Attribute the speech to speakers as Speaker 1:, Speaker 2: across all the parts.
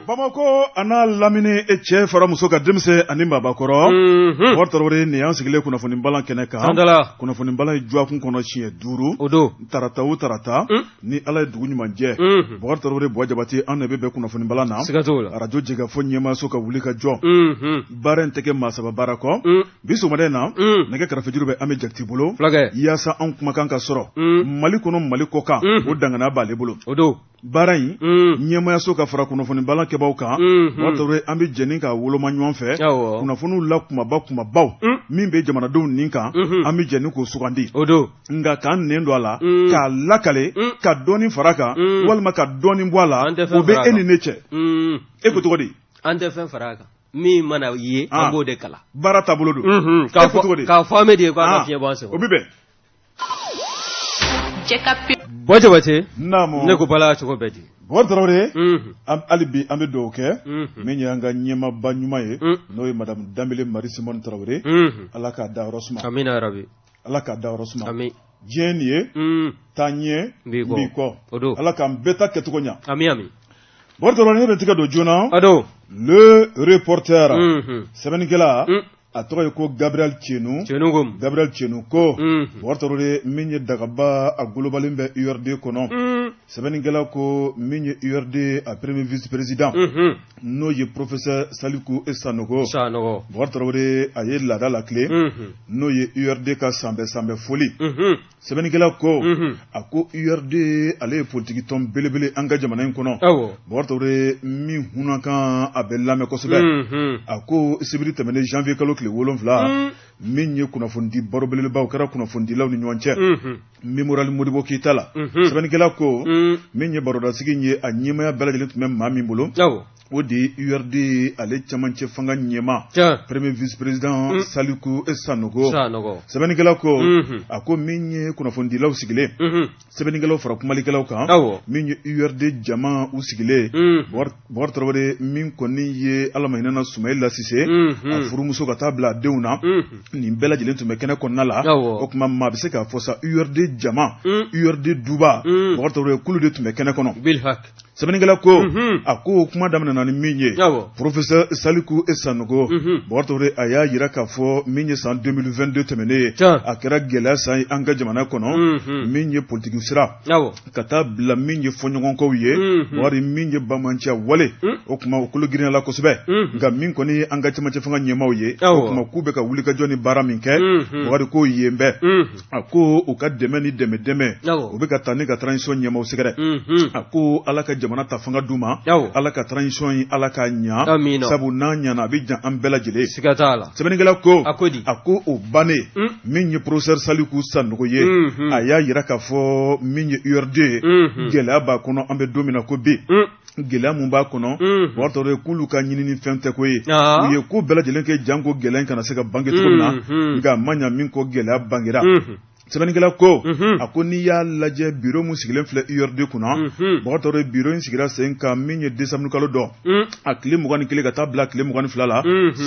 Speaker 1: Bamakɔ a n'a lamini e cɛ fara muso kan denmisɛn ani maabakɔrɔ Bubakari Tarawele nin y'an sigilen kunnafoni balan kɛnɛ kan kunnafoni balan ye dɔgɔkun kɔnɔ siɲɛ 5
Speaker 2: o don
Speaker 1: tarata o tarata ni Ala ye dugu ɲuman jɛ Bubakari Tarawele Buwa Jabate an de bɛ bɛn kunnafoni balan na arajo jɛkafɔ ɲɛmaaso ka wuli ka jɔ baara in tɛ kɛ maa saba baara kɔ bi sɔgɔmada in na nɛgɛ karafejuru bɛ Ami Jakite bolo yaasa anw kumakan ka sɔrɔ Mali kɔnɔ Mali kɔkan o dangana b'ale bolo
Speaker 2: o don
Speaker 1: baara in ɲɛmaayaso ka fara kunnafoni balan kɛbaaw kan Bubakari Tarawele an bɛ jɛ k'a woloma ɲɔgɔn fɛ kunnafoniw la kumaba kumabaw min bɛ jamanadenw nin kan an bɛ jɛ k'o sugandi
Speaker 2: o don
Speaker 1: nka k'an nɛn don a la k'a lakale ka dɔɔnin fara kan walima ka dɔɔnin bɔ a la o bɛ e ni ne cɛ e ko cogo di
Speaker 2: an tɛ fɛn fara a kan min mana ye an b'o de kalan
Speaker 1: baara taabolo don
Speaker 2: k'a fɔ an bɛ de ye k'a ka fiɲɛ bɔ an sen
Speaker 1: o bɛ bɛn
Speaker 2: Buwa Jabate ne ko bala cogo bɛ di
Speaker 1: Bubakari Tarawele hali bi an bɛ dugawu kɛ min ye an ka ɲɛmaaba ɲuman ye n'o ye madame Danbele Marie Simone Tarawele Ala k'a dayɔrɔ suma
Speaker 2: amina yarabi
Speaker 1: Ala k'a dayɔrɔ suma diɲɛ nin ye taa ɲɛ n b'i kɔ Ala k'an bɛɛ ta kɛcogo ɲɛ
Speaker 2: ami ami
Speaker 1: Bubakari Tarawele ne bɛ tigɛ don joona Le Reporter sɛbɛnnikɛla a tɔgɔ ye ko Gabriel Tienu Gabriel Tienu ko Bubakari Tarawele min ye dagaba a golobalen bɛ URD kɔnɔ sɛbɛnnikɛla ko min ye URD a premier vice président n'o ye professeur Saliku Sanogo Bubakari Tarawele a ye laada latilen n'o ye URD ka sanbɛ sanbɛ foli Sɛbɛnnikɛla ko a ko URD ale ye politiki tɔn belebele an ka jamana in kɔnɔ Bubakari Tarawele min hunakan a bɛ lamɛn kosɛbɛ a ko sibiri tɛmɛnen janvier kalo tile 7 min ye kunnafonidi baro belebelebaw kɛra kunnafonidilaw ni ɲɔgɔn cɛ Mémorial Modibo Keyita la sɛbɛnnikɛla ko min ye barodasigi ye a ɲɛmaaya bɛɛ lajɛlen tun bɛ maa min bolo o de ye URD ale cɛmancɛ fanga ɲɛmaa premier vice président Saliku Sanogo sɛbɛnnikɛla ko a ko min ye kunnafonidilaw sigilen sɛbɛnnikɛlaw fara kumalikɛlaw kan min ye URD jama u sigilen Bubakari Tarawele min kɔni ye Ala ma hinɛna Sumayila Sise a furumuso ka taa bila a denw na nin bɛɛ lajɛlen tun bɛ kɛnɛ kɔnɔna la o tuma maa bɛ se k'a fɔ sa URD jama URD duba Bubakari Tarawele k'olu de tun bɛ kɛnɛ kɔnɔ Sɛbɛnnikɛla ko a ko kuma daminɛna ni min ye professeur Saliku Sanogo Bubakari Tarawele a y'a jira k'a fɔ min ye san 2022 tɛmɛnen ye a kɛra gɛlɛya san ye an ka jamana kɔnɔ min ye politiki sira ka taa bila min ye fɔɲɔgɔnkɔw ye wari min ye banbaanciya wale o tuma o kolo girinyala kosɛbɛ nka min kɔni ye an ka cɛmancɛ fanga ɲɛmaaw ye o tuma k'u bɛ ka wulikajɔ ni baara min kɛ Bubakari ko yen bɛɛ a ko u ka dɛmɛ ni dɛmɛ dɛmɛ u bɛ ka taa ni ka transition ɲɛmaaw sɛgɛrɛ a ko Ala ka jamana ta fanga d'u ma Ala ka transition in Ala k'a ɲa sabu n'a ɲana a bɛ diya an bɛɛ lajɛlen
Speaker 2: siga t'a la
Speaker 1: sɛbɛnnikɛla ko a ko o bannen min ye professeur Saliku Sanogo ye a y'a jira k'a fɔ min ye URD ye gɛlɛya b'a kɔnɔ an bɛ don min na ko bi gɛlɛya mun b'a kɔnɔ Bubakari Tarawele k'olu ka ɲinini fɛn tɛ ko ye u ye ko bɛɛ lajɛlen kɛ janko gɛlɛya in kana se ka bange cogo min na nka a ma ɲa min kɔ gɛlɛya bangera sɛbɛnnikɛla ko a ko n'i y'a lajɛ biro min sigilen filɛ URD kunna Bubakari Tarawele biro in sigira sen kan min ye décembre kalo dɔ a tile 21 ka taa bila tile 22 la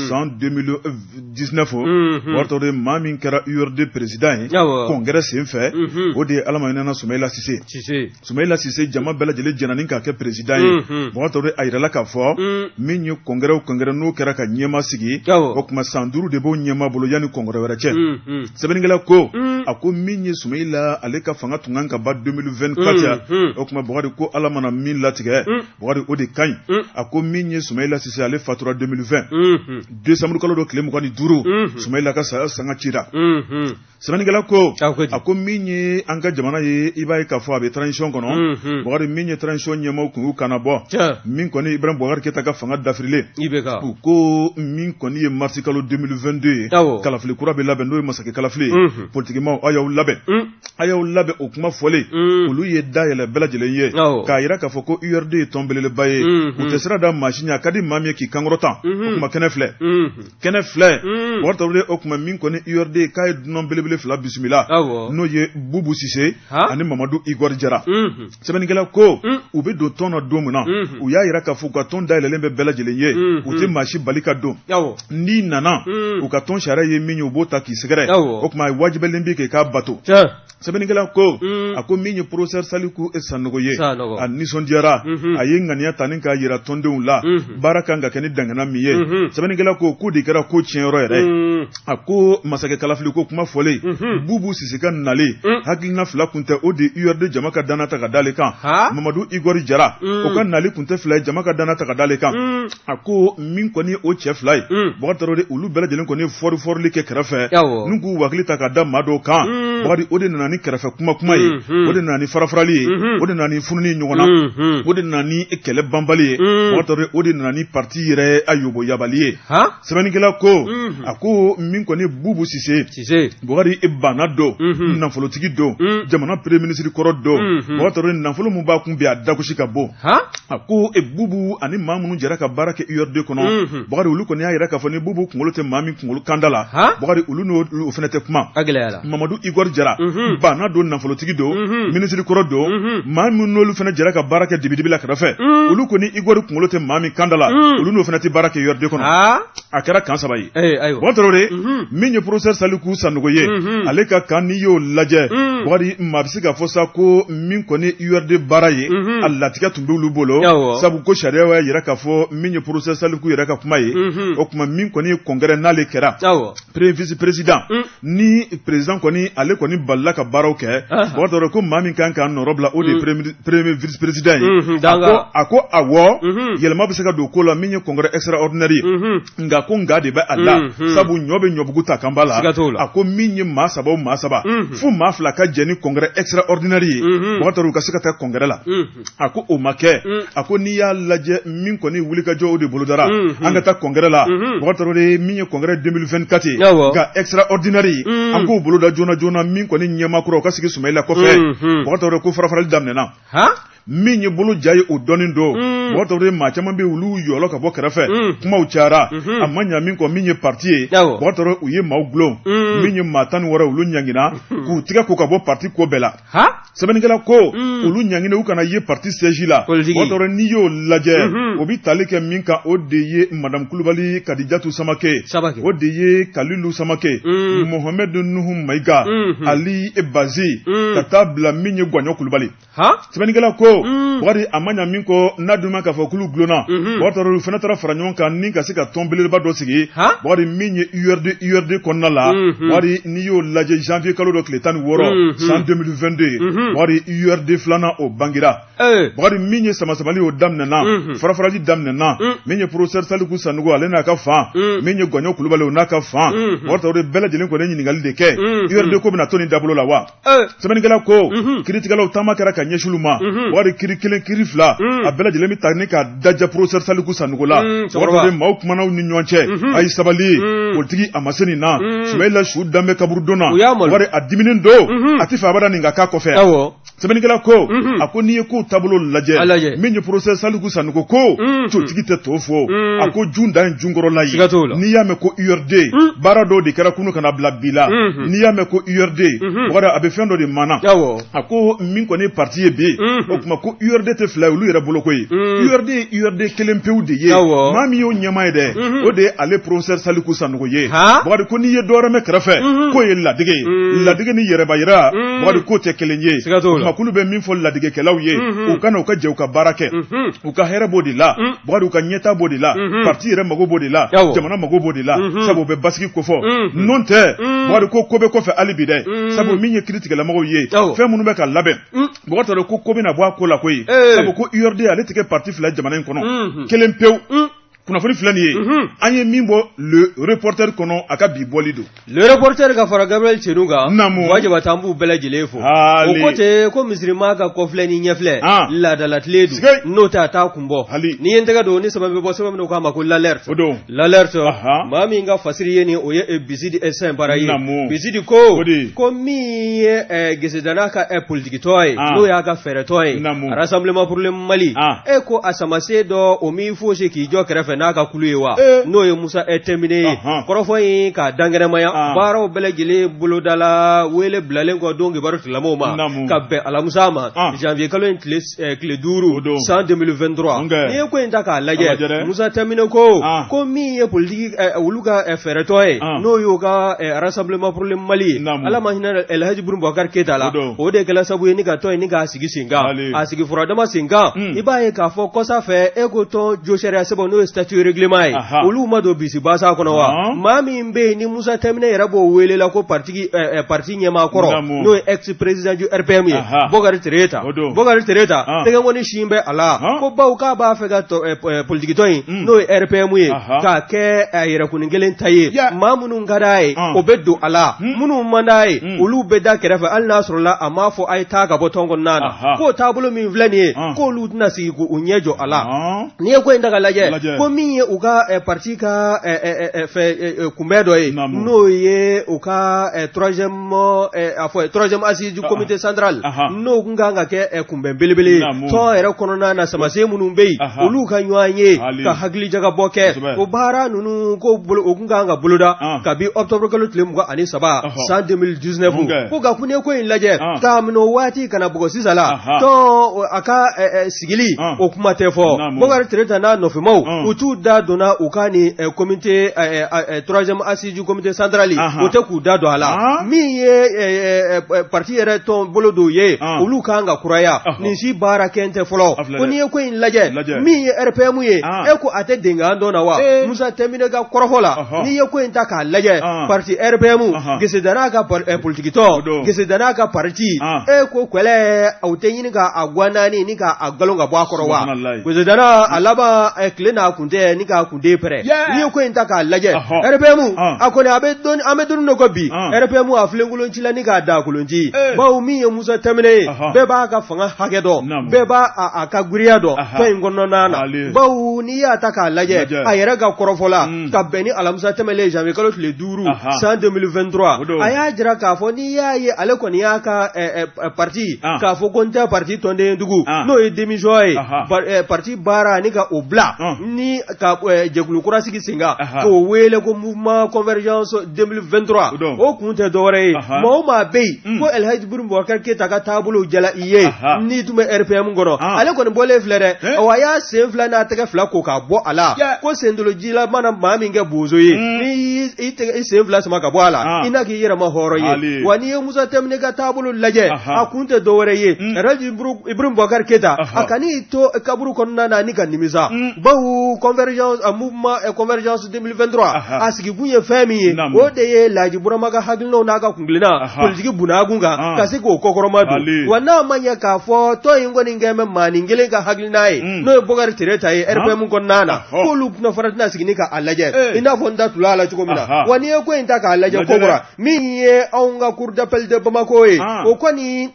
Speaker 1: san 2019 Bubakari Tarawele maa min kɛra URD président ye congrès senfɛ o de ye Ala ma hinɛna Sumayila Sise Sumayila Sise jama bɛɛ lajɛlen jɛnna ni k'a kɛ président ye Bubakari Tarawele a yirala k'a fɔ min ye congrès o congrès n'o kɛra ka ɲɛmaa sigi o tuma san 5 de b'o ɲɛmaa bolo yanni congrès wɛrɛ cɛ sɛbɛnnikɛla ko a ko min ye Sumayila ale ka fanga tun kan ka ban 2024 o tuma Bubakari ko Ala mana min latigɛ Bubakari o de ka ɲi a ko min ye Sumayila Sise ale fatura 2020 décembre kalo dɔ tile 25 Sumayila ka saya sanga cira Sɛbɛnnikɛla ko a ko min ye an ka jamana ye i b'a ye k'a fɔ a bɛ transition kɔnɔ Bubakari min ye transition ɲɛmaaw tun y'u kan bɔ min kɔni Ibrahim Bubakari Keyita ka fanga dafirilen u ko min kɔni ye mars kalo 2022 ye kalafili kura bɛ labɛn n'o ye masakɛ kalafili ye politikimaaw aw y'aw labɛn a y'aw labɛn o kuma fɔlen olu ye da yɛlɛ bɛɛ lajɛlen ye k'a jira k'a fɔ ko URD ye tɔn belebeleba ye u tɛ sira da maa si ɲɛ a ka di maa min ye k'i kankɔrɔta o tuma kɛnɛ filɛ kɛnɛ filɛ Bubakari Tarawele o tuma min kɔni URD k'a ye dunan belebele fila bisimila n'o ye Bubu Sise ani Mamadu Igor Jara sɛbɛnnikɛla ko u bɛ don tɔn na don min na u y'a jira k'a fɔ u ka tɔn dayɛlɛlen bɛ bɛɛ lajɛlen ye u tɛ maa si bali ka don n'i nana u ka tɔn sariya ye min ye u b'o ta k'i sɛgɛrɛ o tuma wajibiyalen b'i kan i k'a bato. Sɛbɛnnikɛla ko a ko min ye professeur Saliku Sanogo ye, a nisɔndiyara, a ye ŋaniya ta ni k'a jira tɔndenw la baara kan ka kɛ ni dangana min ye. Sɛbɛnnikɛla ko k'o de kɛra ko tiɲɛyɔrɔ yɛrɛ. A ko masakɛ kalafili ko kuma fɔlen, Bubu Sise ka nalen, hakilina fila kun tɛ, o de URD jama ka danna ta ka d'ale kan. Mamadu Igɔri Jara, o ka nali kun tɛ fila ye, jama ka danna ta ka d'ale kan. A ko min kɔni o cɛ fila ye, Bakari Tarawele, olu bɛɛ lajɛlen kɔni ye fɔri fɔrili kɛ kɛrɛfɛ n'u k'u wakili ta ka da maa dɔw kan. Bakari, o de nana ni kɛrɛfɛ kuma kuma ye, o de nana ni farafarali ye, o de nana ni fununi ɲɔgɔn na, o de nana ni kɛlɛ banbali ye. Bakari Tarawele, o de nana ni parti yɛrɛ a yobo yabali ye. Sɛbɛnnikɛla ko a ko min kɔni Bubu Sise, Bakari, baana don, nafolotigi don, jamana premier ministre kɔrɔ don. Bakari Tarawele, nafolo min b'a kun bi, a dagosi ka bon. A ko Bubu ani maa minnu jɛra ka baara kɛ URD kɔnɔ, Bakari, olu kɔni y'a jira k'a fɔ ni Bubu kunkolo tɛ maa min kunkolo kanda la, Bakari, olu n'o fana tɛ kuma. Mamadu Igɔri Jara, baana don, nafolotigi don, minisiri kɔrɔ don, maa minnu n'olu fana jɛra ka baara kɛ dibidibi la kɛrɛfɛ, olu ko ni Igɔri kunkolo tɛ maa min kanda la, olu n'o fana tɛ baara kɛ URD kɔnɔ. A kɛra camp saba ye. Bakari Tarawele, min ye professeur Saliku Sanogo ye, ale ka camp, n'i y'o lajɛ, Bakari, maa bɛ se k'a fɔ sa ko min kɔni URD baara ye, a latigɛ tun b'olu bolo, sabu ko sariya y'a jira k'a fɔ min ye professeur Saliku yɛrɛ ka kuma ye. O tuma min kɔni ye congrès n'ale kɛra, premier vice président ni président kɔni, ale kɔni balila ka baaraw kɛ. Bakari Tarawele, ko maa min kan k'a nɔrɔ bila, o de ye premier vice président ye. A ko awɔ, yɛlɛma bɛ se ka don ko la, min ye congrès extraordinaire ye, nka ko nka de bɛ a la, sabu ɲɔ bɛ ɲɔbugu ta kanba la. A ko min ye maa saba o maa saba, fo maa fila ka jɛ ni congrès extraordinaire ye, Bakari Tarawele, u ka se ka taa congrès la. A ko o ma kɛ. A ko n'i y'a lajɛ, min kɔni wulikajɔ o de bolodara an ka taa congrès la, Bakari Tarawele, min ye congrès 2024 ye, nka extraordinaire ye, an k'o boloda joona joona, min kɔni ɲɛmaa kura o ka sigi Sumayila kɔfɛ. Bakari Tarawele, ko farafarali daminɛna. Min ye bolo ja ye, o dɔnnen don. Bakari Tarawele, maa caman bɛ olu yɔlɔ ka bɔ kɛrɛfɛ, kumaw cayara, a ma ɲa min kɔ, min ye parti ye, Bakari Tarawele, u ye maaw gulon. Min ye maa 16, olu ɲangina k'u tigɛ ko ka bɔ parti ko bɛɛ la. Sɛbɛnnikɛla ko olu ɲangina, u kana ye parti siège la. Bakari Tarawele, n'i y'o lajɛ, o bɛ tali kɛ min kan, o de ye madame Kulubali Kadijatu Samake, o de ye Kalilu Samake, Mohamed Nuhu Mayiga, Ali Bazi, ka taa bila min ye Gwaɲɔ Kulubali. Sɛbɛnnikɛla ko Bakari, a ma ɲa min kɔ, n'a dun ma k'a fɔ k'olu gulonna, Bakari Tarawele, u fana taara fara ɲɔgɔn kan ni ka se ka tɔn belebeleba dɔ sigi, Bakari, min ye URD URD kɔnɔna la. Bakari, n'i y'o lajɛ, janvier kalo dɔ tile 16 san 2022, Bakari, URD filanan o bangira. Bakari, min ye samasamali o daminɛna, farafarali daminɛna. Min ye professeur Saliku Sanogo, ale n'a ka fan, min ye Gwaɲɔ Kulubali, o n'a ka fan. Bakari Tarawele, bɛɛ lajɛlen kɔni ye ɲininkali de kɛ: URD ko bɛna to nin dabolo la wa? Sɛbɛnnikɛla ko kiiritigɛlaw taama kɛra ka ɲɛsin olu ma. Bakari, kiri kelen, kiri fila, a bɛɛ lajɛlen bɛ ta ni ka daja professeur Saliku Sanogo la. Bakari, maaw kumana u ni ɲɔgɔn cɛ, a ye sabali, politiki a ma se nin na. Sumayila su danbɛ kaburudon na, Bakari, a diminen don, a tɛ fɛ abada nin ka k'a kɔfɛ. Sɛbɛnnikɛla ko a ko n'i ye kow taabolo lajɛ, min ye professeur Saliku Sanogo ko totigi tɛ to fɔ, a ko jun dan ye junkɔrɔla ye. N'i y'a mɛn ko URD, baara dɔw de kɛra kunun ka na bila bi la. N'i y'a mɛn ko URD, Bakari, a bɛ fɛn dɔ de mana. A ko min kɔni ye parti ye bi, o tuma ko URD tɛ fila ye olu yɛrɛ bolo koyi. URD ye URD kelen pewu de ye. Maa min y'o ɲɛmaa ye dɛ, o de ye ale professeur Saliku Sanogo ye. Bakari, ko n'i ye dɔ wɛrɛ mɛn kɛrɛfɛ, k'o ye ladege ye. Ladege ni yɛrɛbayira, Bakari, k'o tɛ kelen ye. Makulu bɛ min fɔ ladegekɛlaw ye, u ka na u ka jɛ u ka baara kɛ, u ka hɛrɛ b'o de la. Bakari, u ka ɲɛtaa b'o de la, parti yɛrɛ mago b'o de la, jamana mago b'o de la, sabu u bɛ basigi kofɔ. N'o tɛ, Bakari, ko bɛ kɔfɛ hali bi dɛ, sabu min ye kiiritigɛlamɔgɔw ye, fɛn minnu bɛ ka labɛn, Bakari Tarawele, ko bɛna bɔ a ko la koyi, sabu ko URD ale tɛ kɛ parti fila jamana in kɔnɔ, kelen pewu. Kunnafoni filɛ nin ye, an ye min bɔ Le Reporter kɔnɔ, a ka bi bɔli don.
Speaker 2: Le Reporter ka fara Gabriel Cenu kan, Buwa Jabate, an b'u bɛɛ lajɛlen fo. O ko ten ko misirima ka kɔfilɛ ni ɲɛfilɛ laadalatile don, n'o tɛ a t'a kun bɔ. N'i ye n tɛgɛ don ni sɛbɛn bɛ bɔ, sɛbɛn min k'a ma ko L'Alerte.
Speaker 1: O don.
Speaker 2: L'Alerte, maa min ka fasiri ye nin, o ye Bisidi Sɛnpara ye. Bisidi ko ko min ye Gesedana ka politikitɔn ye, n'o y'a ka fɛɛrɛtɔn ye, Rassemblement pour le Mali, e ko a samasen dɔ o m'i fosi k'i jɔ kɛrɛfɛ. fɛ n'a ka kulu ye wa n'o ye Musa Tɛnbine ye kɔrɔfɔ in k'a dankɛnɛmaya baaraw bɛɛ lajɛlen bolodala wele bilalen kɔ don kibaru tigilamɔgɔw ma ka bɛn alamisa ma janvier kalo in tile 5 san 2023 n'i ye ko in ta k'a lajɛ Musa Tɛnbine ko ko min ye politiki olu ka fɛɛrɛtɔn ye n'o y'u ka Rassemblement pour le Mali ye Ala ma hinɛ Elhaji Ibrahim Boubacar Keita la o de kɛla sababu ye ni ka tɔn in ni k'a sigi sen kan a sigi furadama sen kan i b'a ye k'a fɔ kɔsa fɛ e ko tɔn josariya sɛbɛn n'o ye statut règlement ye olu ma don bisibasa kɔnɔ wa maa min bɛ yen ni Musa Tɛnbine yɛrɛ b'o wele la ko parti parti ɲɛmaa kɔrɔ n'o ye ex président du RPM ye Bokari Tereta Bokari Tereta tɛgɛnkɔni sin bɛ a la ko bawo k'a b'a fɛ ka politikitɔn in n'o ye RPM ye k'a kɛ a yɛrɛkunin kelen ta ye maa minnu ka d'a ye o bɛ don a la minnu man d'a ye olu bɛ da kɛrɛfɛ hali n'a sɔrɔla a m'a fɔ a ye taa ka bɔ tɔn kɔnɔna na k'o taabolo min filɛ nin ye k'olu tɛna sigi k'u ɲɛ jɔ a la n'i ye ko in ta k'a lajɛ ko min ye u ka parti ka fɛ kunbɛn dɔ ye n'o ye u ka troisième a fɔ troisième assise du comité central n'o tun kan ka kɛ kunbɛn belebele ye tɔn yɛrɛ kɔnɔna na samasen minnu bɛ yen olu ka ɲɔgɔn ye ka hakilijagabɔ kɛ o baara ninnu ko o tun kan ka boloda kabi octobre kalo tile 23 san 2019 ko nka ko n'i ye ko in lajɛ k'a minɛ o waati ka na bugɔ sisan la tɔn a ka sigili o kuma tɛ fɔ Bokari Tereta n'a nɔfɛmaw u t'u da donna u ka nin comité troisième assise du comité central o tɛ k'u da don a la min ye parti yɛrɛ tɔn bolo dɔw ye olu kan ka kuraya nin si baara kɛ tɛ fɔlɔ ko n'i ye ko in lajɛ min ye RPM ye e ko a tɛ denkan dɔn na wa Musa Tɛnbine ka kɔrɔfɔ la n'i ye ko in ta k'a lajɛ parti RPM Gesedana ka politikitɔn Gesedana ka parti e ko kɛlɛ aw tɛ ɲini k'a gwa naani ni k'a galon ka bɔ a kɔrɔ wa Gesedana a laban tile n'a kun tɛ ni k'a kunden pɛrɛn n'i ye ko in ta k'a lajɛ RPM a kɔni a bɛ don an bɛ don min ko bi RPM a filenkolon cila ni k'a daakolon ci bawo min ye Musa Tɛnbine ye bɛɛ b'a ka fanga hakɛ dɔn bɛɛ b'a a ka giriya dɔn tɔn in kɔnɔna na bawo n'i y'a ta k'a lajɛ a yɛrɛ ka kɔrɔfɔ la ka bɛn ni alamisa tɛmɛlen janvier kalo tile 5 san 2023 a y'a jira k'a fɔ n'i y'a ye ale kɔni y'a ka parti k'a fɔ ko n tɛ parti tɔnden tugun n'o ye démission ye parti baara ni ka o bila ni ka jɛkulu kura sigi sen kan k'o wele ko mouvement convergence 2023 o kun tɛ dɔwɛrɛ ye maa o maa bɛ yen ko Elhaji Ibrahim Boubacar Keita ka taabolo jala i ye n'i tun bɛ RPM kɔnɔ ale kɔni bɔlen filɛ dɛ a y'a sen fila n'a tɛgɛ fila ko k'a bɔ a la ko sendolojila mana maa min kɛ bozo ye n'i y'i sen fila sama ka bɔ a la i n'a k'i yɛrɛ ma hɔrɔn ye wa n'i ye Musa Tɛnbine ka taabolo lajɛ a kun tɛ dɔwɛrɛ ye Elhaji Ibrahim Boubacar Keita a kan'i to kaburu kɔnɔna na ni ka nimisa bawo convergence mouvement convergence 2023 a sigikun ye fɛn min ye o de ye Laji Burama ka hakilinaw n'a ka kuntilenna politiki bunakun kan ka se k'o kɔkɔrɔma don wa n'a ma ɲɛ k'a fɔ tɔn in kɔni kɛlen bɛ maanin kelen ka hakilina ye n'o ye Bokari Tereta ye RPM kɔnɔna na k'olu tɛna fana tɛna sigi ni k'a lajɛ i n'a fɔ n da tula a la cogo min na wa n'i ye ko in ta k'a lajɛ kokura min ye anw ka cour d'appel de Bamako ye o kɔni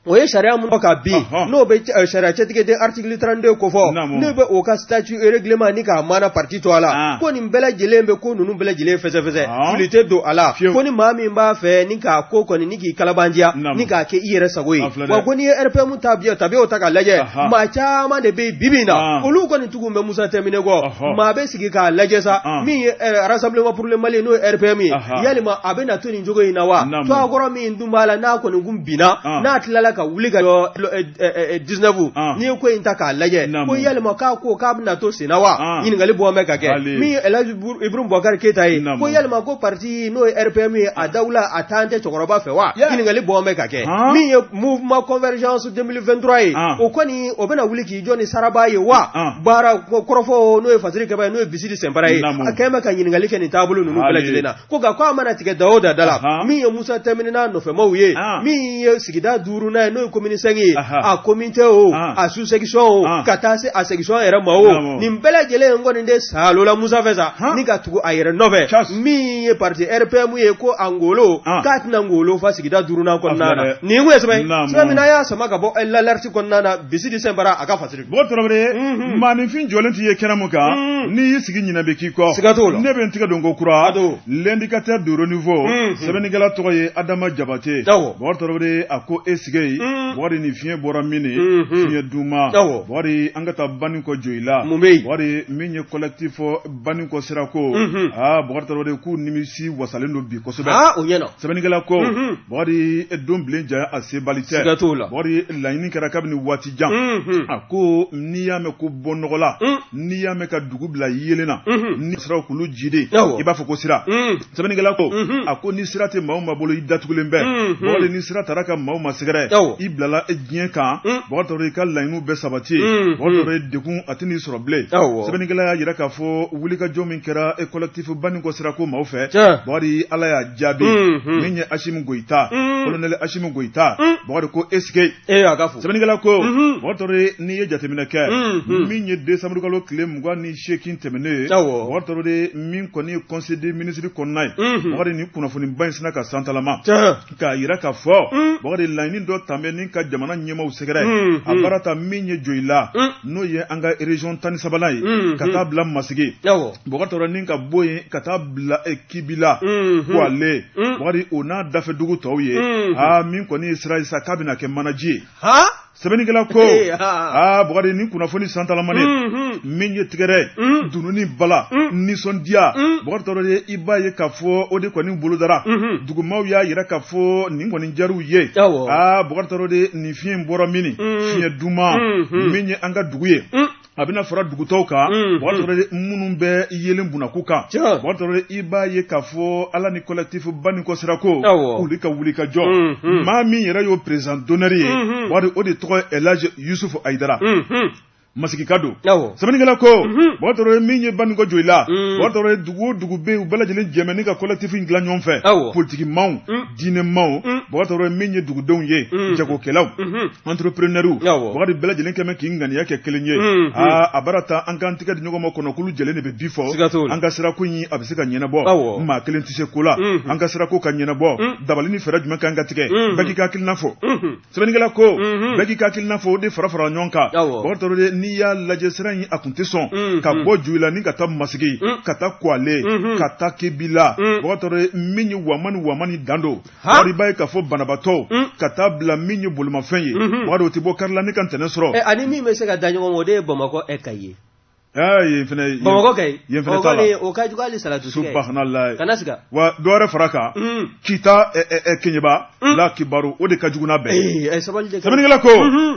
Speaker 2: o ye sariya mun ka bin n'o bɛ sariya cɛtigɛden article 32 kofɔ n'o bɛ o ka statut règlement ni k'a maana parti to a la ko nin bɛɛ lajɛlen bɛ ko ninnu bɛɛ lajɛlen fɛsɛfɛsɛ fili tɛ don a la ko ni maa min b'a fɛ ni k'a ko kɔni ni k'i kalabanjiya ni k'a kɛ i yɛrɛ sago ye wa ko n'i ye RPM tabiyaw ta k'a lajɛ maa caman de bɛ yen bi bi in na olu kɔni tugu bɛ Musa Tɛnbine kɔ maa bɛ sigi k'a lajɛ sa min ye Rassemblement pour le Mali n'o ye RPM ye yalima a bɛ na to nin cogo in na wa tɔgɔkɔrɔ min dun b'a la n'a kɔni kun binna n'a tilala ka wuli ka 19 n'i ye ko in ta k'a lajɛ ko yalima k'a ko k'a bɛna to senna wa ɲininkali bɔ bɛ ka kɛ min ye Elhaji Ibrahim Boubacar Keita ye ko yalima ko parti n'o ye RPM ye a dawula a taan tɛ cɛkɔrɔba fɛ wa ɲininkali bɔ bɛ ka kɛ min ye mouvement convergence 2023 ye o kɔni o bɛna wuli k'i jɔ ni saraba ye wa baara kɔrɔfɔ n'o ye fasiri kɛba ye n'o ye Bisidi Sɛnpara ye a kɛlen bɛ ka ɲininkali kɛ nin taabolo ninnu bɛɛ lajɛlen na ko nka ko a mana tigɛ da o da da la min ye Musa Tɛnbine n'a nɔfɛmaw ye min ye sigida duurunan ye n'o ye commune 5 ye a comité o a sous section o ka taa se a section yɛrɛ ma o nin bɛɛ lajɛlen kɔni de salola Musa fɛ sa ni ka tugu a yɛrɛ nɔfɛ min ye parti RPM ye ko a ngolo k'a tɛna ngolo fa sigida duurunan kɔnɔna na nin kun ye sɛbɛn sɛbɛn min n'a y'a sama ka bɔ l'Alerte kɔnɔna na Bisidi Sɛnpara a ka fasiri
Speaker 1: Bɔkari Tarawele maaninfin jɔlen t'i ye kɛnɛ mun kan. N'i y'i sigi ɲinɛ bɛ k'i kɔ.
Speaker 2: Siga t'o la.
Speaker 1: Ne bɛ n tigɛ don ko kura. L'indicateur du renouveau. Sɛbɛnnikɛla tɔgɔ ye Adama Jabate. Bɔkari Tarawele a ko e sigi yen. Bɔkari nin fiɲɛ bɔra min ye. Fiɲɛ duman. Bɔkari an ka taa Banikɔ Joyila.
Speaker 2: Mun bɛ yen?
Speaker 1: Bɔkari min ye collectif Banikɔ sirako. Aa Bɔkari Tarawele k'u nimisi wasalen don bi kosɛbɛ.
Speaker 2: Aa o ɲɛna.
Speaker 1: Sɛbɛnnikɛla ko Bɔkari don bilen janya a sebali tɛ.
Speaker 2: Siga t'o la.
Speaker 1: Bɔkari laɲini kɛra kabini waati jan. A ko n'i y'a mɛn ko bɔ nɔgɔ la. N'i y'a mɛn ka dugu bila yeelen na. Ni siraw k'olu jidi. I b'a fɔ ko sira. Sɛbɛnnikɛla ko a ko ni sira tɛ maa o maa bolo i datugulen bɛ. Bɔkari ni sira taara ka maa o maa sɛgɛrɛ. I bilala diɲɛ kan. Bɔkari Tarawele i ka laɲiniw bɛɛ sabati. Bɔkari Tarawele degun a tɛn'i sɔrɔ bilen. Sɛbɛnnikɛla y'a jira k'a fɔ wulikajɔ min kɛra collectif Banikɔ sirako maaw fɛ. Bɔkari Ala y'a jaabi. Min ye Asimi Goyita. Colonel Asimi Goyita. Bɔkari ko est ce que.
Speaker 2: Ee a ka fo.
Speaker 1: Sɛbɛnnikɛla ko. Bɔkari Tarawele n'i ye jateminɛ kɛ. Min ye décembre kalo tile 28 tɛmɛnen ye.
Speaker 2: Awɔ.
Speaker 1: Bɔkari Tarawele min kɔni ye conseil des ministres kɔnɔna ye. Bɔkari nin kunnafoniba in sinna ka santalama. K'a jira k'a fɔ. Bɔkari laɲini dɔ tun bɛ ni ka jamana ɲɛmaaw sɛgɛrɛ. A baara ta min ye Joyila. N'o ye an ka région 13nan ye. Ka taa bila Masigi.
Speaker 2: Awɔ.
Speaker 1: Bɔkari Tarawele ni ka bɔ yen ka taa bila Kibila. Kwale. Bɔkari o n'a dafɛ dugu tɔw ye. Aa min kɔni ye sira ye sa k'a bɛna kɛ manaji ye. Sɛbɛnnikɛla ko aa Bɔkari nin kunnafoni santalamani min ye tigɛrɛ dunun ni bala nisɔndiya Bɔkari Tarawele i b'a ye k'a fɔ o de kɔni bolodara dugumaw y'a jira k'a fɔ nin kɔni diyar'u ye aa Bɔkari Tarawele nin fiɲɛ in bɔra min fiɲɛ duman min ye an ka dugu ye a bɛna fara dugutɔw kan Bɔkari Tarawele minnu bɛ yelen bunakun kan Bɔkari Tarawele i b'a ye k'a fɔ ala ni collectif Banikɔ sirako olu ka wuli ka jɔ maa min yɛrɛ y'o président d'honneur ye Bɔkari o de tɔgɔ ye Elhaji Yusufu Ayidara Masigika don sɛbɛnnikɛla ko Bɔkari Tarawele min ye Banikɔ Joyila Bɔkari Tarawele dugu o dugu bɛ yen u bɛɛ lajɛlen jɛmɛ ni ka collectif in dilan ɲɔgɔn fɛ politikimaw diinɛmaw Bɔkari Tarawele min ye dugudenw ye jagokɛlaw entrepreneurw Bɔkari bɛɛ lajɛlen kɛmɛ k'i ŋaniya kɛ kelen ye aa a bara ta an k'an tɛgɛ di ɲɔgɔn ma kɔnɔkulu jɛlen de bɛ bi fɔ an ka sirako in a bɛ se ka ɲɛnabɔ maa kelen tɛ se ko la an ka sirako ka ɲɛnabɔ dabali ni fɛɛrɛ jumɛn kan ka tigɛ bɛɛ k'i ka hakilina fɔ sɛbɛnnikɛla ko bɛɛ k'i ka hakilina fɔ o de fara fara ɲɔgɔn kan Bɔkari Tarawele n'i y'a lajɛ sira in a kun tɛ sɔn ka bɔ Joyila ni ka taa Masigi ka taa Kwale ka taa Kebila Bɔkari Tarawele min ye wama ni wama ni dan don Bɔkari i b'a ye k'a fɔ banabaatɔw ka taa bila min ye bolimafɛn ye Bɔkari o tɛ bɔ kari la ni ka ntɛnɛn sɔrɔ
Speaker 2: ani min bɛ se ka da ɲɔgɔn ma o de ye Bamakɔ Kayi ye
Speaker 1: yen fɛnɛ
Speaker 2: Bamakɔ Kayi
Speaker 1: yen fɛnɛ t'a la
Speaker 2: o ka jugu hali salatu
Speaker 1: subhanallah
Speaker 2: kana siga
Speaker 1: wa dɔ wɛrɛ fara kan Kita Keɲeba la kibaru o de ka jugu n'a bɛɛ
Speaker 2: ye sabali
Speaker 1: sɛbɛnnikɛla ko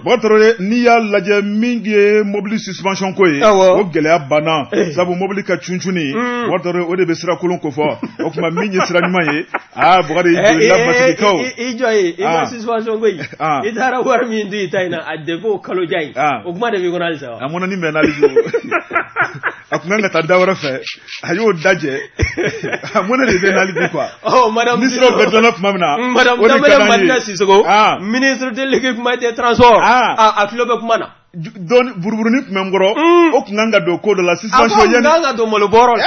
Speaker 1: Bɔkari Tarawele n'i y'a lajɛ min ye mobili suspension ko ye o gɛlɛya banna sabu mobili ka cuncunni Bɔkari Tarawele o de bɛ sira kolon kofɔ o tuma min ye sira ɲuman ye aa Bɔkari Joyila Masigikaw
Speaker 2: i jɔ ye i ka suspension ko in i taara wari min di i ta in na a depuis o kalo jan in o kuma de b'i kɔnɔ halisa wa
Speaker 1: a mɔnɛni bɛ n'ale bolo a tun kan ka taa da wɛrɛ fɛ a y'o dajɛ a mɔnɛ de bɛ n'ale bi quoi
Speaker 2: ɔ madame
Speaker 1: ni siraw bɛɛ dilanna tuma min na
Speaker 2: madame
Speaker 1: o de ka
Speaker 2: Danbɛlɛ
Speaker 1: d'an ye
Speaker 2: Madina Sisoko ministre de l'équipement et des transports a tulo bɛ kuma na
Speaker 1: dɔɔni buruburuni tun bɛ n kɔrɔ o tun kan ka don ko dɔ la
Speaker 2: a
Speaker 1: suspension
Speaker 2: ko a tun
Speaker 1: yanni
Speaker 2: kan ka don malo bɔrɔ la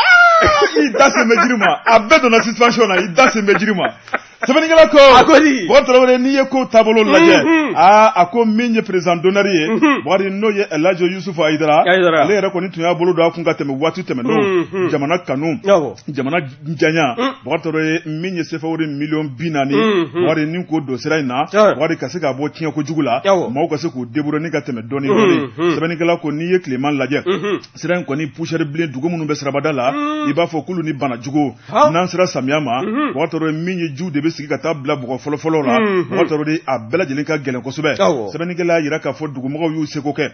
Speaker 1: i da sen bɛ jiri ma a bɛɛ donna suspension na i da sen bɛ jiri ma sɛbɛnnikɛla ko
Speaker 2: A ko di?
Speaker 1: Bɔkari Tarawele n'i ye ko taabolo lajɛ aa a ko min ye président d'honneur ye Bɔkari n'o ye Elhaji Yusufu Ayidara
Speaker 2: Ayidara.
Speaker 1: ale yɛrɛ kɔni tun y'a bolo don a kun ka tɛmɛ waati tɛmɛnenw jamana kanu jamana janya Bɔkari Tarawele min ye sefa wari miliyɔn 40 Bɔkari ni k'o don sira in na Bɔkari ka se k'a bɔ tiɲɛ kojugu la maaw ka se k'u débrouiller ni ka tɛmɛ dɔɔni dɔɔni sɛbɛnnikɛla ko n'i ye tilema lajɛ sira in kɔni poussière bilen dugu minnu bɛ sirabada la i b'a fɔ k'olu ni bana jugu n'an sera samiya ma Bɔkari Tarawele min ye jiw de bɛ sigi ka taa bila bɔgɔ fɔlɔfɔlɔ la Bɔkari Tarawele a bɛɛ lajɛlen ka gɛlɛn kosɛbɛ sɛbɛnnikɛla y'a jira k'a fɔ dugumɔgɔw y'u seko kɛ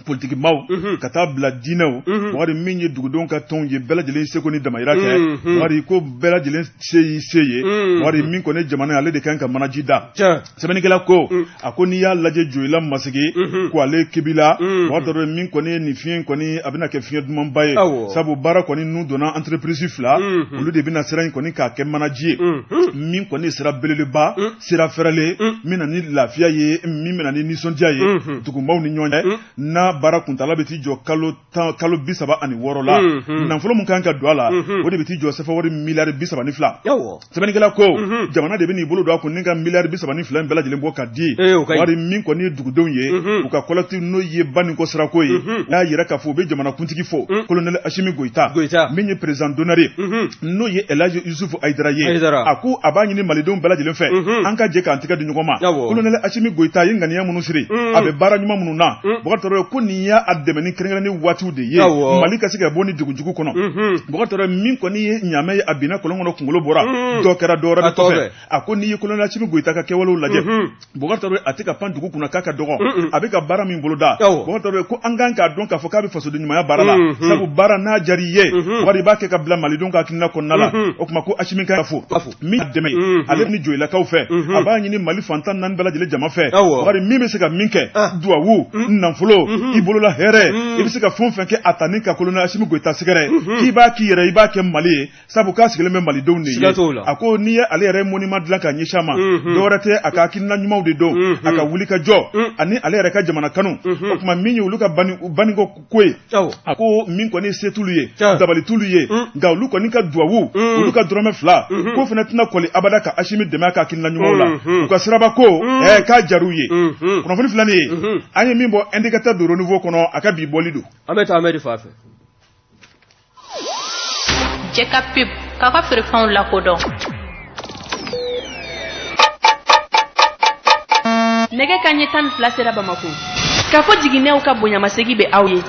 Speaker 1: politikimaw ka taa bila diinɛw Bɔkari min ye dugudenw ka tɔnw ye bɛɛ lajɛlen seko ni damayira kɛ Bɔkari ko bɛɛ lajɛlen se y'i se ye Bɔkari min kɔni jamana ye ale de kan ka manaji da sɛbɛnnikɛla ko a ko n'i y'a lajɛ Joyila Masigi Kwale Kebila Bɔkari Tarawele min kɔni ye nin fiɲɛ kɔni a bɛna kɛ fiɲɛ dumanba ye sabu baara kɔni nun donna entreprise fila olu de bɛna sira in kɔni k'a kɛ manaji ye min kɔni kɔni ye sira belebeleba, sira fɛrɛlen min na ni lafiya ye, min bɛna ni nisɔndiya ye dugumaw ni ɲɔgɔn cɛ, n'a baara kuntaala bɛ t'i jɔ kalo 10, kalo 36 la. Nafolo min kan ka don a la, o de bɛ t'i jɔ sefa wari miliyari 32. Sɛbɛnnikɛla ko jamana de bɛ n'i bolo don a kun ni ka miliyari 32 in bɛɛ lajɛlen bɔ ka di. Wari min kɔni ye dugudenw ye, u ka collectif n'o ye Banikɔ sirako ye, y'a yira k'a fɔ u bɛ jamanakuntigi fo, colonel Asimi Goyita, min ye président d'honneur ye, n'o ye Elhaji Yusufu Hayidara ye. A ko a b'a ɲini malidenw bɛɛ lajɛlen fɛ, an ka jɛ k'an tɛgɛ di ɲɔgɔn ma. Colonel Asimi Goyita ye ŋaniya minnu siri, a bɛ baara ɲuman minnu na, Bubakari Tarawele, ko nin y'a dɛmɛni kɛrɛnkɛrɛnnen waatiw de ye Mali ka se ka bɔ ni degun jugu kɔnɔ. Bubakari Tarawele, min kɔni ye ɲaamɛ ye, a binna kɔlɔn kɔnɔ, kunkolo bɔra, dɔ kɛra dɔ wɛrɛ kɔfɛ. A ko n'i ye colonel Asimi Goyita ka kɛwalew lajɛ, Bubakari Tarawele, a tɛ ka pan dugu kunna k'a ka dɔgɔ, a bɛ ka baara min boloda, Bubakari Tarawele, ko an kan k'a dɔn k'a fɔ k'a bɛ fasoden ɲumanya baara la, sabu baara n'a diyara i ye, Bubakari, i b'a kɛ ka bila malidenw ka hakilina kɔnɔna la. O tuma ko Asimi ka fo min dɛmɛ ale ni Joyilakaw fɛ, a b'a ɲini Mali fan 14 bɛɛ lajɛlen jama fɛ, Bubakari, min bɛ se ka min kɛ, duwawu, nafolo, i bolola hɛrɛ, i bɛ se ka fɛn o fɛn kɛ a ta ni ka colonel Asimi Goyita sɛgɛrɛ, k'i b'a k'i yɛrɛ, i b'a kɛ Mali ye, sabu k'a sigilen bɛ malidenw de ye. A ko n'i ye ale yɛrɛ monument dilan ka ɲɛsin a ma, dɔwɛrɛ tɛ, a ka hakilina ɲumanw de don, a ka wuli ka jɔ ani ale yɛrɛ ka jamana kanu. O tuma min ye olu ka Banikɔ ko ye, a ko min kɔni se t'olu ye, dabali t'olu ye, nka olu kɔni ka duwawu, olu ka dɔrɔmɛ 2 ko fana tɛna kɔli abada ka Asimi dɛmɛ a ka hakilina ɲumanw la. U ka siraba ko k'a diyar'u ye. Kunnafoni filɛ nin ye, an ye min bɔ Indicateur du Renouveau kɔnɔ, a ka bi bɔli don.
Speaker 2: An bɛ taa Amɛdi fan fɛ.
Speaker 3: Jɛ ka pub k'a ka feerefɛnw lakodɔn.
Speaker 4: Nɛgɛ kanɲɛ 12 sera Bamako. K'a fɔ jiginɛw ka bonyamasegin bɛ aw ye.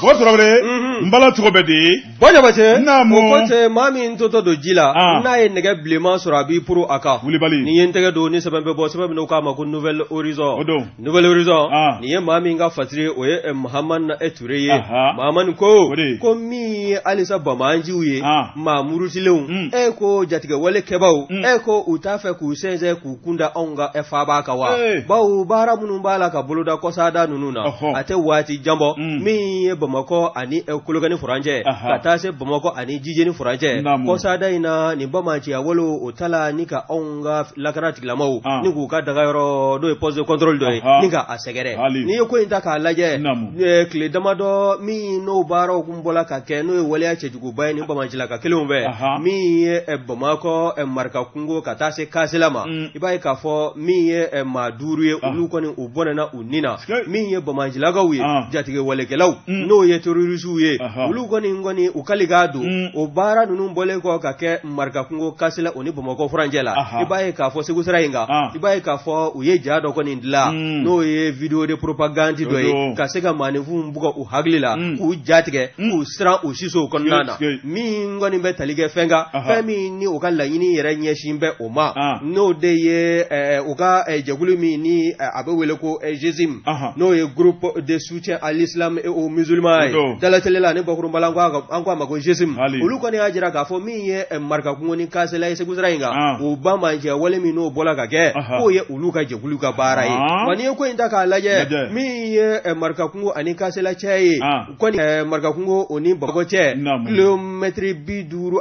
Speaker 1: Bɔ Tarawele, n bala tɔgɔ bɛ di?
Speaker 2: Bɔ Jabate,
Speaker 1: Naamu.
Speaker 2: O ko tɛ maa min totɔ don ji la, n'a ye nɛgɛ bilenman sɔrɔ a b'i poro a kan.
Speaker 1: Wulibali.
Speaker 2: Ni ye n tɛgɛ don ni sɛbɛn bɛ bɔ, sɛbɛn min n'u k'a ma ko Nouvel Horizon.
Speaker 1: O don.
Speaker 2: Nouvel Horizon,
Speaker 1: Ah.
Speaker 2: nin ye maa min ka fasiri ye, o ye Mahamani Ture ye.
Speaker 1: Aha.
Speaker 2: Mahamani ko,
Speaker 1: O de ye.
Speaker 2: ko min ye halisa banbaanciw ye,
Speaker 1: Ah.
Speaker 2: maa murutilenw, e ko jatigɛwale kɛbaaw, e ko u t'a fɛ k'u sɛnsɛn k'u kunda anw ka faaba kan wa?
Speaker 1: Ee.
Speaker 2: Bawo baara minnu b'a la ka boloda kɔsada ninnu na,
Speaker 1: Ɔhɔ.
Speaker 2: a tɛ waati jan bɔ, min ye Bamakɔ ani Kolokani furancɛ,
Speaker 1: Aha.
Speaker 2: ka taa se Bamakɔ ani Jijeni furancɛ,
Speaker 1: Naamu.
Speaker 2: kɔsada in na nin banbaanciya walew o tala ni ka anw ka lakana tigilamaaw
Speaker 1: Ah.
Speaker 2: ni k'u ka dagayɔrɔ n'o ye poste de contrôle dɔ ye
Speaker 1: Aha.
Speaker 2: ni ka a sɛgɛrɛ.
Speaker 1: Hali.
Speaker 2: N'i ye ko in ta k'a lajɛ,
Speaker 1: Naamu.
Speaker 2: tile damadɔ min n'o baaraw kun bɔla ka kɛ, n'o ye waleya cɛjuguba ye ni banbaancilaka kelenw fɛ,
Speaker 1: Aha.
Speaker 2: min ye Bamakɔ Marikakungo ka taa se Kasela ma, i b'a ye k'a fɔ min ye maa 5 ye, olu kɔni u bɔnɛna u ni na.
Speaker 1: Sikei.
Speaker 2: Min ye banbaancilakaw ye,
Speaker 1: Ah.
Speaker 2: jatigɛwalekɛlaw, n'o ye terrorisiw ye,
Speaker 1: Aha.
Speaker 2: olu kɔni u kali k'a don o baara ninnu bɔlen kɔ ka kɛ Marikakungo Kasela o ni Bamakɔ furancɛ la,
Speaker 1: Aha.
Speaker 2: i b'a ye k'a fɔ Segu sira in kan,
Speaker 1: Ah.
Speaker 2: i b'a ye k'a fɔ u ye ja dɔ kɔni dilan, n'o ye vidéo de propagande dɔ ye,
Speaker 1: Odo.
Speaker 2: ka se ka maaninfinw bugɔ u hakili la, k'u jatigɛ, k'u siran u sisow kɔnɔna na,
Speaker 1: Sikei.
Speaker 2: min kɔni bɛ tali kɛ fɛn kan,
Speaker 1: Aha.
Speaker 2: fɛn min ni u ka laɲini yɛrɛ ɲɛsin bɛ o ma,
Speaker 1: Ah.
Speaker 2: n'o de ye u ka jɛkulu min ni a bɛ wele ko GSIM,
Speaker 1: Aha.
Speaker 2: n'o ye groupe de soutien à l'islam et aux musulmans ye.
Speaker 1: Odo.
Speaker 2: Dalatɛli la ni bakurunba la, an ko a ma ko GSIM.
Speaker 1: Hali.
Speaker 2: Olu kɔni y'a jira k'a fɔ min ye Marikakungo ni Kasela ye Segu sira in kan,
Speaker 1: Ah.
Speaker 2: o banbaanciya wale min n'o bɔla ka kɛ,
Speaker 1: Aha.
Speaker 2: k'o ye olu ka jɛkulu ka baara ye.
Speaker 1: Ah.
Speaker 2: Wa n'i ye ko in ta k'a lajɛ,
Speaker 1: Lajɛ.
Speaker 2: min ye Marikakungo ani Kasela cɛ ye,
Speaker 1: Ah.
Speaker 2: kɔni Marikakungo o ni Bamakɔ cɛ,
Speaker 1: Naamu.
Speaker 2: kilomɛtiri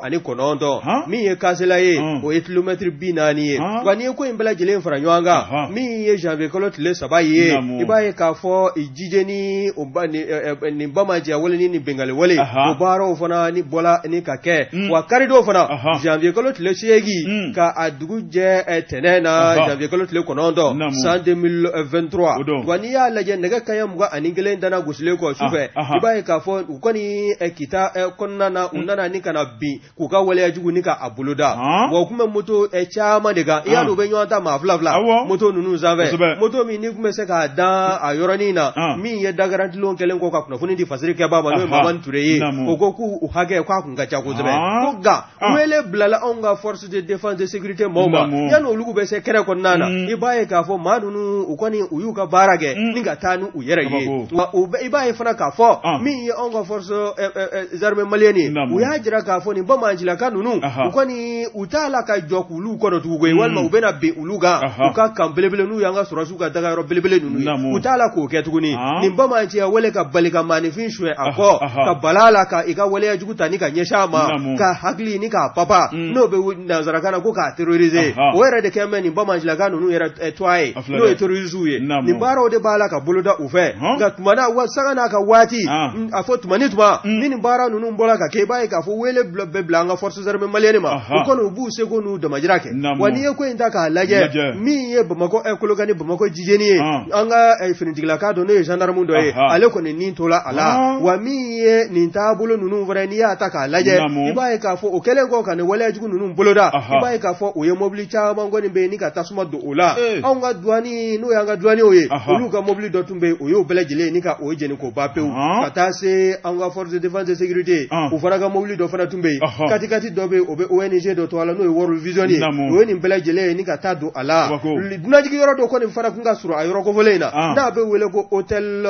Speaker 2: 59,
Speaker 1: Han?
Speaker 2: min ye Kasela ye,
Speaker 1: Hmm.
Speaker 2: o ye kilomɛtiri 40 ye.
Speaker 1: Han?
Speaker 2: Wa n'i ye ko in bɛɛ lajɛlen fara ɲɔgɔn kan,
Speaker 1: Aha.
Speaker 2: min ye janvier kalo tile 3 ye,
Speaker 1: Naamu.
Speaker 2: i b'a ye k'a fɔ Jijeni o ba, ni, nin banbaanciya wale ni nin binkanni wale,
Speaker 1: Aha.
Speaker 2: o baaraw fana ni bɔla ni ka kɛ. Wa karidon fana,
Speaker 1: Aha.
Speaker 2: janvier kalo tile 8, ka a dugu jɛ tɛnɛn na,
Speaker 1: Aha.
Speaker 2: janvier kalo tile 9,
Speaker 1: Naamu.
Speaker 2: san 2023.
Speaker 1: O don.
Speaker 2: Wa n'i y'a lajɛ nɛgɛ kanɲɛ 21 dana gosilen kɔ sufɛ,
Speaker 1: Ah, aha.
Speaker 2: i b'a ye k'a fɔ u kɔni Kita kɔnɔna na, u nana ni ka na bin k'u ka waleya jugu ni ka a boloda.
Speaker 1: Ah.
Speaker 2: Wa u tun bɛ moto caman de kan, i y'a
Speaker 1: Ah.
Speaker 2: dɔn u bɛ ɲɔgɔn ta maa fila fila
Speaker 1: Awɔ.
Speaker 2: moto ninnu sanfɛ,
Speaker 1: Kosɛbɛ.
Speaker 2: moto min n'i tun bɛ se k'a dan a yɔrɔnin na,
Speaker 1: Ah.
Speaker 2: min ye dagarantilenw kɛlen kɔ ka kunnafoni di fasiri kɛbaa ma, n'o ye
Speaker 1: Aha.
Speaker 2: Mamani Ture ye,
Speaker 1: Naamu.
Speaker 2: o ko k'u hakɛ k'a kun ka ca kosɛbɛ.
Speaker 1: Ah.
Speaker 2: Ko nka
Speaker 1: Ah.
Speaker 2: wele bilala anw ka force de défense de sécurité maaw ma,
Speaker 1: Naamu.
Speaker 2: yanni olu bɛ se kɛnɛ kɔnɔna na,
Speaker 1: Mm.
Speaker 2: i b'a ye k'a fɔ maa ninnu u kɔni u y'u ka baara kɛ
Speaker 1: Mm.
Speaker 2: ni ka taa ni u yɛrɛ ye.
Speaker 1: Kabako.
Speaker 2: Wa i b'a ye fana k'a fɔ
Speaker 1: Ah.
Speaker 2: min ye anw ka force armée malienne ye,
Speaker 1: Naamu.
Speaker 2: u y'a jira k'a fɔ nin banbaancilaka ninnu,
Speaker 1: Aha.
Speaker 2: u kɔni u t'a la ka jɔ k'olu kɔnɔ tugun koyi, walima u bɛna bin olu kan,
Speaker 1: Aha.
Speaker 2: u ka kan belebele n'u y'an ka sɔrɔdasiw ka dagayɔrɔ belebele ninnu ye,
Speaker 1: Naamu.
Speaker 2: u t'a la k'o kɛ tuguni.
Speaker 1: Ah.
Speaker 2: Nin banbaanciya wale ka bali ka maaninfin suɲɛ a
Speaker 1: Aha.
Speaker 2: kɔ, ka bala la ka i ka waleya jugu ta ni ka ɲɛsin a ma ka hakili ni k'a papa n'o bɛ nansarakan na ko k'a terroriser o yɛrɛ de kɛlen bɛ nin banbaancilaka ninnu yɛrɛ tɔgɔ ye n'o ye terroristew ye nin baaraw de b'a la ka boloda u fɛ nka tuma na wa sanga n'a ka waati a fɔ tuma ni tuma ni nin baara ninnu bɔra ka kɛ i b'a ye k'a fɔ wele bɛ bila an ka forces armées maliennes ma u kɔni u b'u seko n'u damajira kɛ wa n'i ye ko in ta k'a lajɛ min ye Bamakɔ Kolokani Bamakɔ Jijeni ye an ka finitigilaka dɔ n'o ye gendarme dɔ ye ale kɔni ni tola a la wa min ye nin taabolo ninnu fana n'i y'a ta k'a lajɛ i b'a ye k'a fɔ o kɛlen kɔ ka nin waleya jugu ninnu boloda i b'a ye k'a fɔ u ye mobili caman kɔni bɛ yen ni ka tasuma don o la anw ka douane n'o y'an ka douaniers ye olu ka mobili dɔ tun bɛ yen o y'o bɛɛ lajɛlen ni ka o jeni k'o ban pewu ka taa se an ka force de défense de sécurité u fana ka mobili dɔ fana tun bɛ yen katikati dɔ bɛ yen o bɛ ONG dɔ tɔgɔ la n'o ye World Vision ye o ye nin bɛɛ lajɛlen ye ni ka taa don a la dunanjigin yɔrɔ dɔ kɔni fana tun ka surun a yɔrɔ kofɔlen in na n'a bɛ wele ko hôtel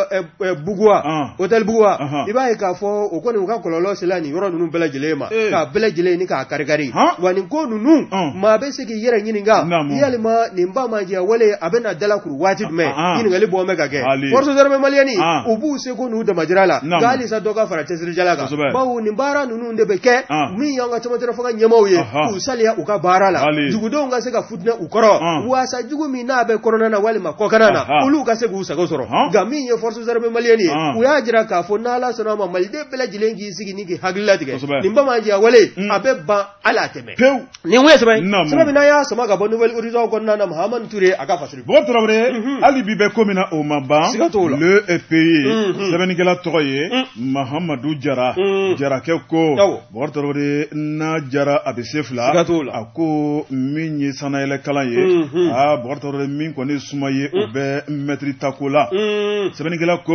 Speaker 2: Buguwa hôtel Buguwa i b'a ye k'a fɔ o kɔni u ka kɔlɔlɔ sera nin yɔrɔ ninnu bɛɛ lajɛlen ma k'a bɛɛ lajɛlen ni k'a karikari wa nin ko ninnu maa bɛ se k'i yɛrɛ ɲininka yalima nin banbaanciya wale a bɛna dalakuru waati jumɛn ɲininkali bɔ bɛ ka kɛ forces armées maliennes u b'u seko n'u damajira la nka halisa dɔ ka fara cɛsirijala kan bawo nin baara ninnu de bɛ kɛ min y'an ka cɛmancɛ fanga ɲɛmaaw ye k'u saliya u ka baara la dugudenw ka se ka futinɛ u kɔrɔ waasa jugu min n'a bɛ kɔnɔna na walima kɔkanna na olu ka se k'u sago sɔrɔ nka min ye forces armées maliennes ye u y'a jira k'a fɔ n'Ala sɔnna a ma maliden bɛɛ lajɛlen k'i sigi ni k'i hakili latigɛ nin banbaanciya wale a bɛ ban hali a tɛ mɛn
Speaker 1: pewu
Speaker 2: nin ye sɛbɛn sɛbɛn min n'an y'a sama ka bɔ Nouvel Horizon kɔnɔna na Mahamani Ture a ka fasiri
Speaker 1: Bɔkari Tarawele hali bi bɛ ko min na o ma ban
Speaker 2: siga t'o la
Speaker 1: Le Pays sɛbɛnnikɛla tɔgɔ ye Mahamadu Jara Jarakɛ ko Bɔkari Tarawele n'a jara a bɛ se fila
Speaker 2: siga t'o la
Speaker 1: a ko min ye sannayɛlɛ kalan ye aa Bɔkari Tarawele min kɔni suma ye o bɛ mɛtiri tako la sɛbɛnnikɛla ko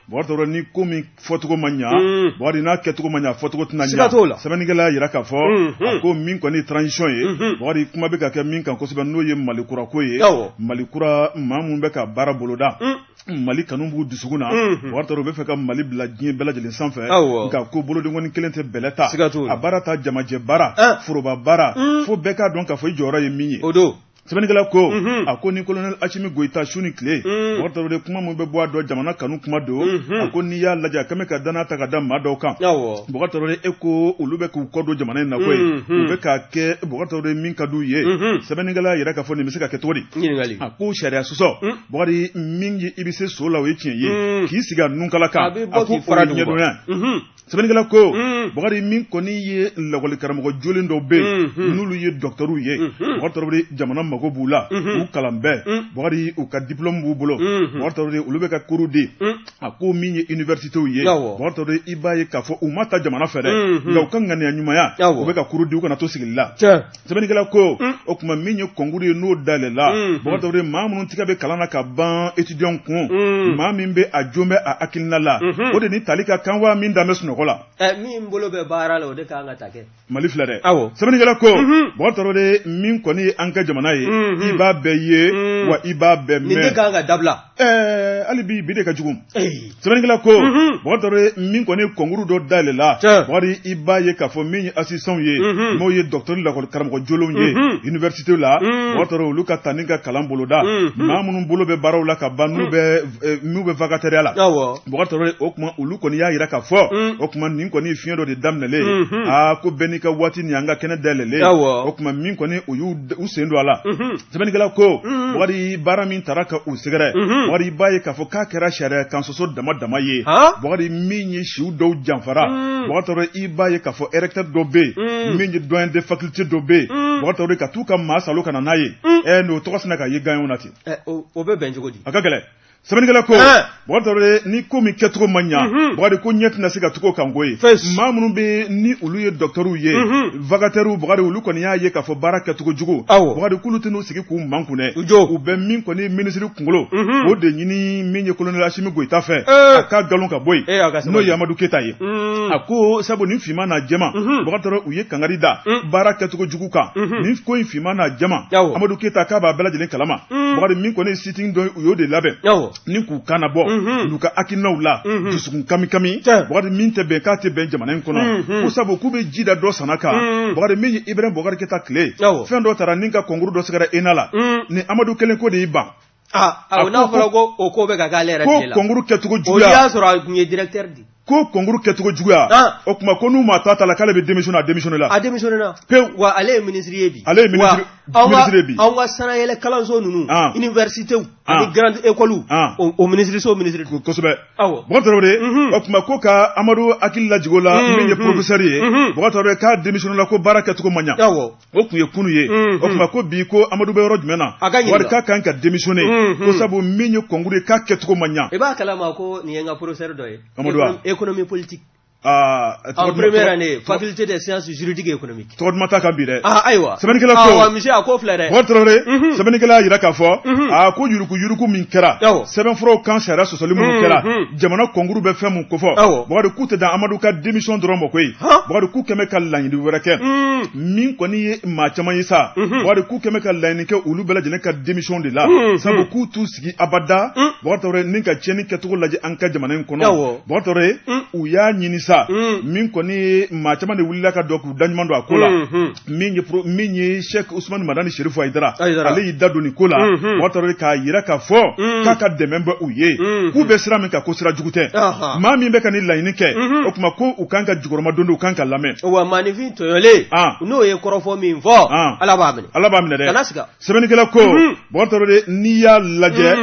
Speaker 1: Bɔkari Tarawele ni ko min fɔcogo ma ɲa mm. Bɔkari n'a kɛcogo ma ɲa fɔcogo tɛna ɲa
Speaker 2: siga t'o la
Speaker 1: sɛbɛnnikɛla y'a jira k'a fɔ mm-hmm. a ko min kɔni ye transition ye mm-hmm. Bɔkari kuma bɛ ka kɛ min kan kosɛbɛ n'o ye Mali kura ko ye Mali kura maa minnu bɛ ka baara boloda mm. Mali kanu b'u dusukun na mm-hmm. Bɔkari Tarawele u bɛ fɛ ka Mali bila diɲɛ bɛɛ lajɛlen sanfɛ nka ko bolodenkɔni kelen tɛ bɛlɛ ta a baara ta jamajɛ baara ah. foroba baara mm. fo bɛɛ k'a dɔn k'a fɔ i jɔyɔrɔ ye min ye
Speaker 2: o don
Speaker 1: Sɛbɛnnikɛla ko a ko ni colonel Asimi Goyita su ni tile Bɔkari Tarawele kuma min bɛ bɔ a dɔ jamana kanu kuma don a ko n'i y'a lajɛ a kɛlen bɛ ka danaya ta ka da maa dɔw kan Bɔkari Tarawele e ko olu bɛ k'u kɔ don jamana in na koyi u bɛ k'a kɛ Bɔkari Tarawele min ka d'u ye sɛbɛnnikɛla y'a jira k'a fɔ nin bɛ se ka kɛ cogo di a ko sariya sɔsɔ Bɔkari min ye i bɛ se so la o ye tiɲɛ ye k'i sigi a nunkala kan a ko o ye ɲɛdɔnya Sɛbɛnnikɛla ko mm. Bɔkari min kɔni ye lakɔli karamɔgɔ jolen dɔw bɛ yen mm-hmm. n'olu ye dɔkitɛriw ye mm-hmm. Bɔkari Tarawele jamana mago b'u la mm-hmm. u kalan bɛɛ Bɔkari u ka diplôme b'u bolo Bɔkari Tarawele olu bɛ ka cours di mm. a ko min ye universitéw ye Bɔkari Tarawele i b'a ye k'a fɔ u ma ta jamana fɛ dɛ nka u ka ŋaniya ɲumanya u bɛ ka cours di u kana to sigili la Sɛbɛnnikɛla ko mm. o tuma min ye concours ye n'o dayɛlɛla mm-hmm. Bɔkari Tarawele maa minnu tigɛ bɛ kalan na ka ban étudiant kun mm. maa min bɛ a jo bɛ a hakilina la mm-hmm. o de ni tali ka kan wa min dan bɛ sunɔgɔ la
Speaker 2: min bolo bɛ baara la o de ka kan ka ta kɛ
Speaker 1: Mali filɛ dɛ awɔ sɛbɛnnikɛla ko mm-hmm. Bɔkari Tarawele min kɔni ye an ka jamana ye i b'a bɛɛ ye mm. wa i b'a bɛɛ mɛn
Speaker 2: nin de kan ka dabila
Speaker 1: Ɛɛ hali bi bi de ka jugu sɛbɛnnikɛla ko Bɔkari Tarawele min kɔni concours dɔ dayɛlɛla Bɔkari i b'a ye k'a fɔ min ye assistantw ye n'o ye docteur lakɔli karamɔgɔ jolenw ye université la Bɔkari Tarawele olu ka ta ni ka kalan boloda maa minnu bolo bɛ baaraw la ka ban n'u bɛ vacataire la Bɔkari Tarawele o tuma olu kɔni y'a jira k'a fɔ o tuma nin kɔni fiɲɛ dɔ de daminɛlen aa ko bɛɛ n'i ka waati nin an ka kɛnɛ dayɛlɛlen o tuma min kɔni u y'u sen don a la Sɛbɛnnikɛla ko Bɔkari baara min taara ka u sɛgɛrɛ Bɔkari i b'a ye k'a fɔ k'a kɛra sariya kan sɔsɔ dama dama ye Bɔkari min ye siw dɔw janfara Bɔkari Tarawele i b'a ye k'a fɔ recteur dɔ bɛ yen min ye doyen de faculté dɔ bɛ yen Bɔkari Tarawele ka t'u ka maa salo ka na n'a ye n'o tɔgɔ sina ka ye gagnant na ten
Speaker 2: o bɛ bɛn cogo di
Speaker 1: a ka gɛlɛn Sɛbɛnnikɛla ko Bɔkari Tarawele ni ko min kɛcogo ma ɲa Bɔkari ko ɲɛ tɛna se ka tugu o kan koyi maa minnu bɛ ni olu ye dɔkitɛriw ye vacatairew Bɔkari olu kɔni y'a ye k'a fɔ baara kɛcogo jugu Bɔkari k'olu tɛn'u sigi k'u makun dɛ u bɛ min kɔni minisiri kunkolo o de ɲini min ye colonel Asimi Goyita fɛ a ka galon ka bɔ yen n'o ye Amadu Keyita ye a ko sabu nin finman n'a jɛman Bɔkari Tarawele u ye kangari da baara kɛcogo jugu kan nin ko in finman n'a jɛman Amadu Keyita k'a b'a bɛɛ lajɛlen kalama Bɔkari min kɔni sit-in dɔ u y'o de labɛn ni k'u kan nabɔ n'u ka hakilinaw la dusukun kami kami Bɔkari min tɛ bɛn k'a tɛ bɛn jamana in kɔnɔ ko sabu k'u bɛ ji da dɔ sana kan Bɔkari min ye Ibrahim Bɔkari Keyita tile fɛn dɔ taara ni ka concours dɔ sɛgɛrɛ ENA la ni Amadu kelen ko de y'i ban
Speaker 2: n'a fɔra ko o ko bɛ ka k'ale yɛrɛ
Speaker 1: tile la ko concours kɛcogo juguya
Speaker 2: o y'a sɔrɔ a tun ye directeur de.
Speaker 1: Ko concours kɛcogo juguya, o tuma ko n'u ma taa ta la, k'ale bɛ démissionner. A démissionner la.
Speaker 2: A démissionner na pewu. Wa ale ye ministre ye bi.
Speaker 1: Ale ye ministre ye bi.
Speaker 2: Anw ka sanayɛlɛ kalanso ninnu, universités ani grande école, o ministre so ministre.
Speaker 1: Kosɛbɛ. Awɔ. Bɔkari Tarawele, o tuma ko ka Amadu hakili lajigin o la, min ye professeur ye, Bɔkari Tarawele, k'a démissionner la ko baara kɛcogo ma ɲa. O tun ye kunu ye. O tuma ko bi ko Amadu bɛ yɔrɔ jumɛn na? Wari k'a kan ka démissionner, ko sabu min ye concours ye, k'a kɛcogo ma ɲa.
Speaker 2: I b'a kalama ko nin ye n ka professeur dɔ ye.
Speaker 1: Amadu wa?
Speaker 2: Économie politique. En première année, faculté des sciences juridiques et économiques.
Speaker 1: Tɔgɔ duman t'a kan bi dɛ.
Speaker 2: Ah, ayiwa.
Speaker 1: Sɛbɛnnikɛla ko.
Speaker 2: Awa, monsieur, a ko filɛ dɛ.
Speaker 1: Bɔkari Tarawele, sɛbɛnnikɛla y'a jira k'a fɔ, aa, ko yuruku yuruku min kɛra, sɛbɛnfuraw kan sariya sɔsɔli minnu kɛra, jamana concours bɛ fɛn mun kofɔ. Bɔkari, k'u tɛ dan Amadu ka démission dɔrɔn ma koyi. Bɔkari, k'u kɛmɛ ka laɲini wɛrɛ kɛ. Min kɔni ye maa caman ye sa, Bɔkari, k'u kɛmɛ ka laɲini kɛ olu bɛɛ lajɛlen ka démission de la. Sabu k'u t'u sigi abada, Bɔkari Tarawele, ni ka tiɲɛni kɛcogo lajɛ an ka jamana in kɔnɔ. Bɔkari Tarawele, u y'a ɲini sa, min kɔni ye maa caman de wulila ka dɔn k'u da ɲuman don a ko la, min ye Cheikh Ousmane Madani Chérif Haïdara, ale y'i da don nin ko la, Bɔkari Tarawele, k'a jira k'a fɔ k'a ka dɛmɛ bɛ u ye, k'u bɛ sira min kan, ko sira jugu tɛ. Maa min bɛ ka nin laɲini kɛ, o tuma ko u kan ka jukɔrɔma don, u kan ka lamɛn.
Speaker 2: Wa maaninfin tɔɲɔlen, n'o ye kɔrɔfɔ min fɔ, Ala b'a minɛ.
Speaker 1: Ala b'a minɛ dɛ.
Speaker 2: Kana siga.
Speaker 1: Sɛbɛnnikɛla ko, Bɔkari Tarawele, n'i y'a lajɛ,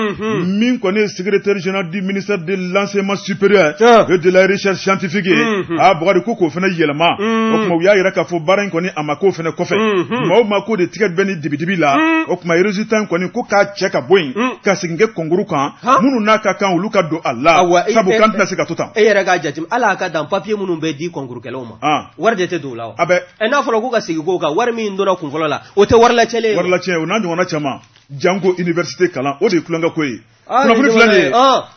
Speaker 1: min kɔni ye secrétaire général du ministère de l'enseignement supérieur et de la recherche scientifique ye, aa, Bɔkari, ko k'o fana yɛlɛma. O tuma u y'a jira k'a fɔ baara in kɔni, a ma k'o fana kɔfɛ, maa o maa k'o de tigɛ bɛ ni dibidibi la, o tuma résultat in kɔni, ko k'a cɛ ka bɔ yen ka segin kɛ concours kan, minnu n'a ka kan, olu ka don a la, sabu k'an tɛna se ka to tan.
Speaker 2: E yɛrɛ k'a jateminɛ, hali a ka dan papier minnu bɛ di concours kɛlaw ma, wari de tɛ don o la wa?
Speaker 1: A bɛ.
Speaker 2: Ɛ, n'a fɔra ko ka segin k'o kan, wari min donna kun fɔlɔ la, o tɛ wari lacɛlen ye.
Speaker 1: Wari lacɛn, o n'a ɲɔgɔnna caman. Janko université kalan, o de ye tulonkɛ ko ye. Kunnafoni filɛ nin ye,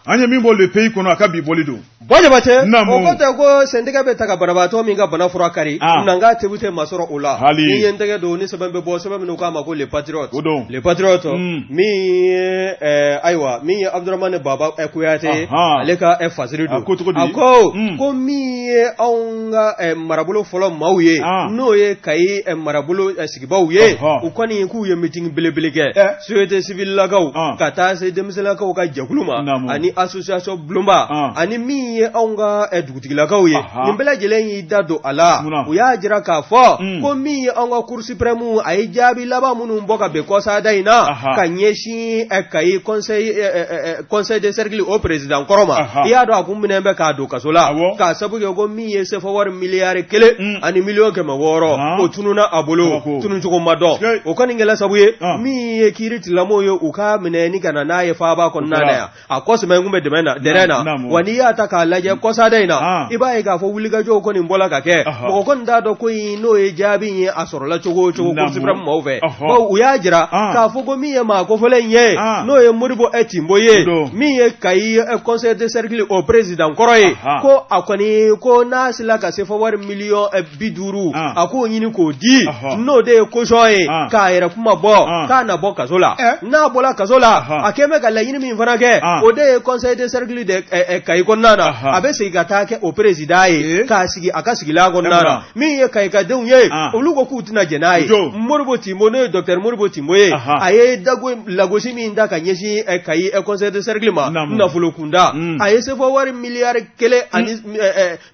Speaker 1: an ye min bɔ Le Pays kɔnɔ, a ka bi bɔli don.
Speaker 2: Bɔ Jabatɛ, o ko tɛ ko sentigɛ bɛ ta ka banabaatɔ min ka bana fura kari, nanga tebu tɛ masɔrɔ o la. Ni ye n tɛgɛ don ni sɛbɛn bɛ bɔ, sɛbɛn min k'a ma ko Le Patriote.
Speaker 1: O don.
Speaker 2: Le Patriote, min ye ayiwa, min ye Abdramane Baba Kuyate, ale ka fasiri don.
Speaker 1: A ko cogo di?
Speaker 2: A ko ko min ye anw ka marabolo fɔlɔ maaw ye, n'o ye Kayi marabolo sigibaw ye, u kɔni k'u ye meeting belebele kɛ, société civile lakaw ka taa se denmisɛnlakaw ka jɛkulu ma, ani association bulonba, ani min ye anw ka dugutigilakaw ye, nin bɛɛ lajɛlen y'i da don a la. U y'a jira k'a fɔ ko min ye anw ka cour suprême, a ye jaabi laban minnu bɔ ka bɛn kɔsada in na ka ɲɛsin Kayi conseil de cercle o président kɔrɔ ma, i y'a dɔn a kun minɛnen bɛ k'a don kaso la, k'a sabu kɛ ko min ye sefa wari miliyari 1 ani miliyɔn 600, o tununna a bolo, tununcogo ma dɔn. O kɔni kɛla sabu ye min ye kiiri tigilamɔgɔw ye u k'a minɛ ni ka na n'a ye faaba kɔnɔna na yan. A kɔ sɛmɛ kun bɛ dɛmɛ na dɛrɛ na. Wa n'i y'a ta k'a lajɛ kɔsada in na, i b'a ye k'a fɔ wulikajɔw kɔni bɔla ka kɛ. Mɔgɔ kɔni t'a dɔn ko in n'o ye jaabi in ye, a sɔrɔla cogo o cogo Cour suprême maaw fɛ, bawo u y'a jira k'a fɔ ko min ye maa kofɔlen in ye, n'o ye Modibo Timbo ye, min ye Kayi conseil de cercle o président kɔrɔ ye, ko a kɔni ko n'a sela ka sefa wari miliyɔn 50, a k'o ɲini k'o di, n'o de ye caution ye k'a yɛrɛ kuma bɔ, k'a na bɔ kaso la. N'a bɔla kaso la, a kɛlen bɛ ka laɲini min fana kɛ, o de ye conseil de cercle de Kayi kɔnɔna na, a bɛ segin ka taa kɛ o président ye, k'a sigi a ka sigilan kɔnɔna na. Min ye Kayikadenw ye, olu ko k'u tɛna jɛn n'a ye. Modibo Timbo, n'o ye docteur Modibo Timbo ye, a ye dago lagosi min ta ka ɲɛsin Kayi conseil de cercle ma nafolo kunda, a ye sefa wari miliyari 1 ani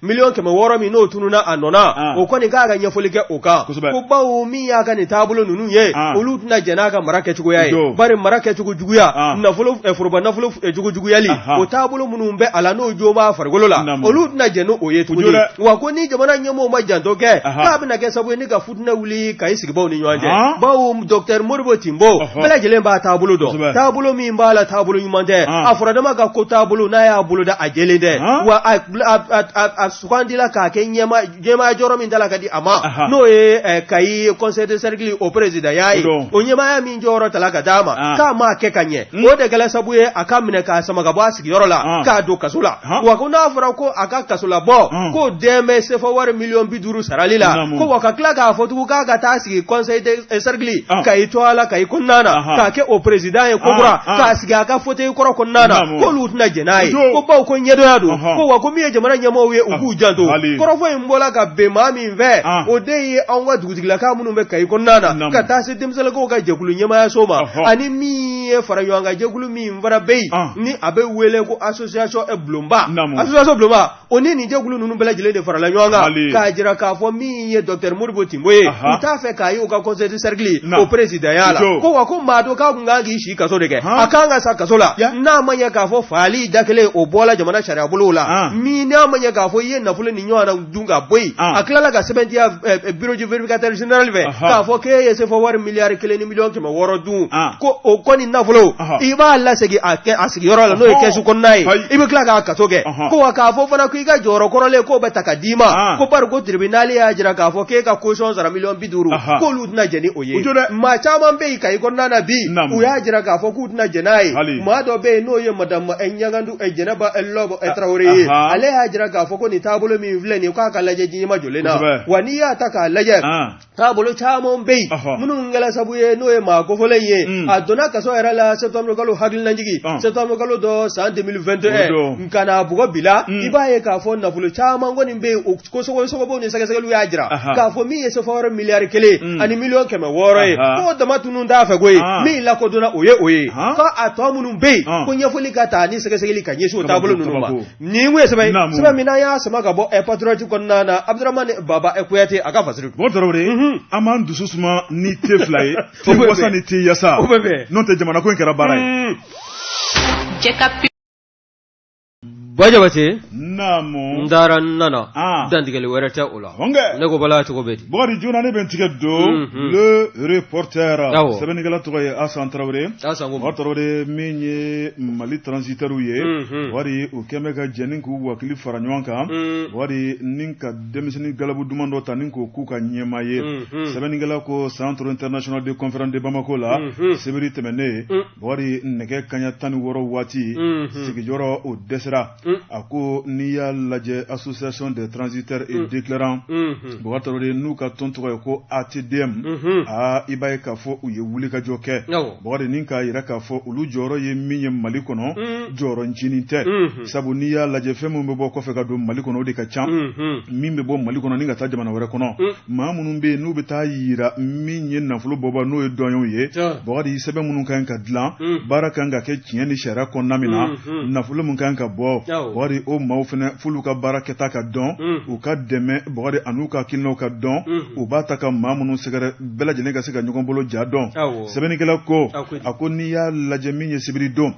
Speaker 2: miliyɔn 600 min n'o tununna a nɔ na, o kɔni k'a ka ɲɛfɔli kɛ o kan, ko bawo min y'a ka nin taabolo ninnu ye, olu tɛna jɛn n'a ka mara kɛcogoya ye, bari mara kɛcogo juguya, nafolo foroba nafolo jogo juguyali, o taabolo minnu bɛ a la, n'o jo b'a farikolo la, olu tɛna jɛn n'o ye tuguni. Wa ko ni jamana ɲɛmɔgɔw ma janto kɛ, k'a bɛna kɛ sababu ye ni ka futinɛ wuli Kayi sigibaw ni ɲɔgɔn cɛ, bawo docteur Modibo Timbo, bɛɛ lajɛlen b'a taabolo dɔn, taabolo min b'a la, taabolo ɲuman tɛ. A furadama ka ko taabolo n'a y'a boloda, a jɛlen tɛ. Wa a sugandila k'a kɛ ɲɛmaaya jɔyɔrɔ min tala ka di a ma, n'o ye Kayi conseil de cercle o présidentya ye, o ɲɛmaaya min jɔyɔrɔ tala ka d'a ma, k'a m'a kɛ ka ɲɛ, o de kɛla sababu ye a ka minɛ k'a sama ka bɔ a sigiyɔrɔ la k'a don kaso la. Wa ko n'a fɔra ko a ka kasolabɔ k'o dɛn bɛ sefa wari miliyɔn 50 sarali la, ko wa ka tila k'a fɔ tugun k'a ka taa sigi conseil de cercle Kayi tɔgɔ la Kayi kɔnɔna na, k'a kɛ o président ye kokura, k'a sigi a ka fauteuil kɔrɔ kɔnɔna na, k'olu tɛna jɛn n'a ye, ko bawo ko ɲɛdɔnya don, ko wa ko min ye jamana ɲɛmɔgɔw ye, u k'u janto. Kɔrɔfɔ in bɔla ka bɛn maa min fɛ, o de ye anw ka dugutigilaka minnu bɛ Kayi kɔnɔna na, ka taa se denmisɛnninkaw ka jɛkulu ɲɛmaayaso ma, ani min min ye fara ɲɔgɔn kan jɛkulu min fana bɛ yen ni a bɛ wele ko association bulonba association bulonba o ni nin jɛkulu ninnu bɛɛ lajɛlen de farala ɲɔgɔn kan k'a jira k'a fɔ min ye docteur Modibo Timbo ye u t'a fɛ k'a ye u ka conseil de cercle o présidentya la ko wa ko maa don k'a kun kan k'i si kaso de kɛ a kan ka sa kaso la n'a ma ɲɛ k'a fɔ faali da kelen o bɔla jamana sariya bolow la min n'a ma ɲɛ k'a fɔ i ye nafolo ni ɲɔgɔn na dun ka bɔ yen a tilala ka sɛbɛntiya bureau du vérificateur général fɛ k'a fɔ k'e ye sefa wari miliyari 1 ni miliyɔn 600 dun ko o kɔni nafolo i b'a lasegin a a sigiyɔrɔ la n'o ye kɛsu kɔnɔna ye i bɛ tila k'a kaso kɛ ko wa k'a fɔ fana ko i ka jɔyɔrɔ kɔrɔlen k'o bɛ ta ka d'i ma ko bari ko tribunal y'a jira k'a fɔ k'e ka caution sara miliyɔn 50 k'olu tɛna jɛn ni o ye maa caman bɛ yen Kayi kɔnɔna na bi u y'a jira k'a fɔ k'u tɛna jɛn n'a ye maa dɔ bɛ yen n'o ye madame Ɲagandu Jɛnɛba Lɔbɔ Tarawele ye ale y'a jira k'a fɔ ko nin taabolo min filɛ nin ye k'a ka lajɛ jiɲɛmajɔlen na wa n'i y'a ta k'a lajɛ taabolo caman bɛ yen minnu kɛra sabu ye n'o ye maa kofɔlen ye a donna kaso yɛrɛ la septembre kalo hakililajigin septembre kalo dɔ san 2021 nka n'a bugɔ bila i b'a ye k'a fɔ nafolo caman kɔni bɛ yen o ko sogosogobow ni sɛgɛsɛgɛliw y'a jira k'a fɔ min ye sefa wari miliyari 1 ani miliyɔn 600 ye k'o dama tunun t'a fɛ koyi min lakodɔnna o ye o ye ko a tɔ minnu bɛ yen ko ɲɛfɔli ka taa ni sɛgɛsɛgɛli ka ɲɛsin o taabolo ninnu ma nin kun ye sɛbɛn ye sɛbɛn min n'an y'a sama ka bɔ Patriote kɔnɔna na Abdramane Baba Kuyate a ka fasiri
Speaker 1: Bɔkari Tarawele an b'an dusu suma ni te fila ye te wasa ni te yasa
Speaker 2: o bɛ bɛn
Speaker 1: n'o tɛ jamana ko in kɛra baara ye.
Speaker 3: Jɛ ka
Speaker 2: Ba Jabate
Speaker 1: naamu
Speaker 2: n taara n nana dantigɛli wɛrɛ tɛ o la ne ko bala cogo bɛ di
Speaker 1: Bɔkari joona ne bɛ n tigɛ don Le Reporter sɛbɛnnikɛla tɔgɔ ye Asan Tarawele Bɔkari Tarawele min ye Mali transitaires ye Bɔkari u kɛn bɛ ka jɛ ni k'u wakili fara ɲɔgɔn kan Bɔkari ni ka denmisɛnnin galabu duman dɔ ta ni k'o k'u ka ɲɛmaa ye sɛbɛnnikɛla ko Centre international de conférence de Bamako la sibiri tɛmɛnen Bɔkari nɛgɛ kanɲɛ 16 waati sigiyɔrɔ o dɛsɛra a ko n'i y'a lajɛ association des transitaires et déclarants Bɔkari Tarawele n'u ka tɔn tɔgɔ ye ko ATDM aa i b'a ye k'a fɔ u ye wulikajɔ kɛ Bɔkari ni k'a jira k'a fɔ olu jɔyɔrɔ ye min ye Mali kɔnɔ jɔyɔrɔ ncinin tɛ sabu n'i y'a lajɛ fɛn min bɛ bɔ kɔfɛ ka don Mali kɔnɔ o de ka ca min bɛ bɔ Mali kɔnɔ ni ka taa jamana wɛrɛ kɔnɔ maa minnu bɛ yen n'u bɛ taa yira min ye nafolo bɔba n'o ye douaniers ye Bɔkari sɛbɛn minnu ka kan ka dilan baara ka kan ka kɛ tiɲɛ ni sariya kɔnɔna min na nafolo min ka kan ka bɔ Bɔkari o maaw fana f'olu ka baara kɛta ka dɔn u ka dɛmɛ Bɔkari an'u ka hakilinaw ka dɔn u b'a ta ka maa minnu sɛgɛrɛ bɛɛ lajɛlen ka se ka ɲɔgɔn bolo ja dɔn sɛbɛnnikɛla ko a ko n'i y'a lajɛ min ye sibiri don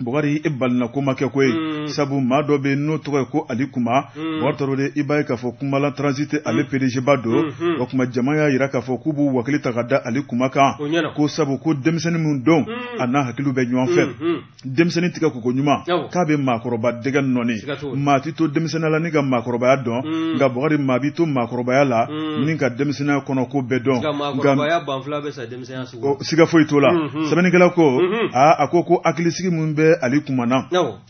Speaker 1: Bɔkari e balina ko ma kɛ koyi sabu maa dɔ bɛ n'o tɔgɔ ye ko Ali Kuma Bɔkari Tarawele i b'a ye k'a fɔ Kumala Transit ale PDG ba don o tuma jama y'a jira k'a fɔ k'u b'u wakili ta ka da Ali Kuma kan ko sabu ko denmisɛnnin min don a n'a hakili bɛ ɲɔgɔn fɛ denmisɛnnin tigɛ koko ɲuman k'a bɛ maakɔrɔba dɛgɛ nɔɔni maa tɛ to denmisɛnninya la ni ka maakɔrɔbaya dɔn nka Bɔkari maa bɛ to maakɔrɔbaya la ni ka denmisɛnninya kɔnɔ ko bɛɛ dɔn siga foyi t'o la sɛbɛnnikɛla ko aa a ko ko hakilisigi min bɛ Ali Kuma na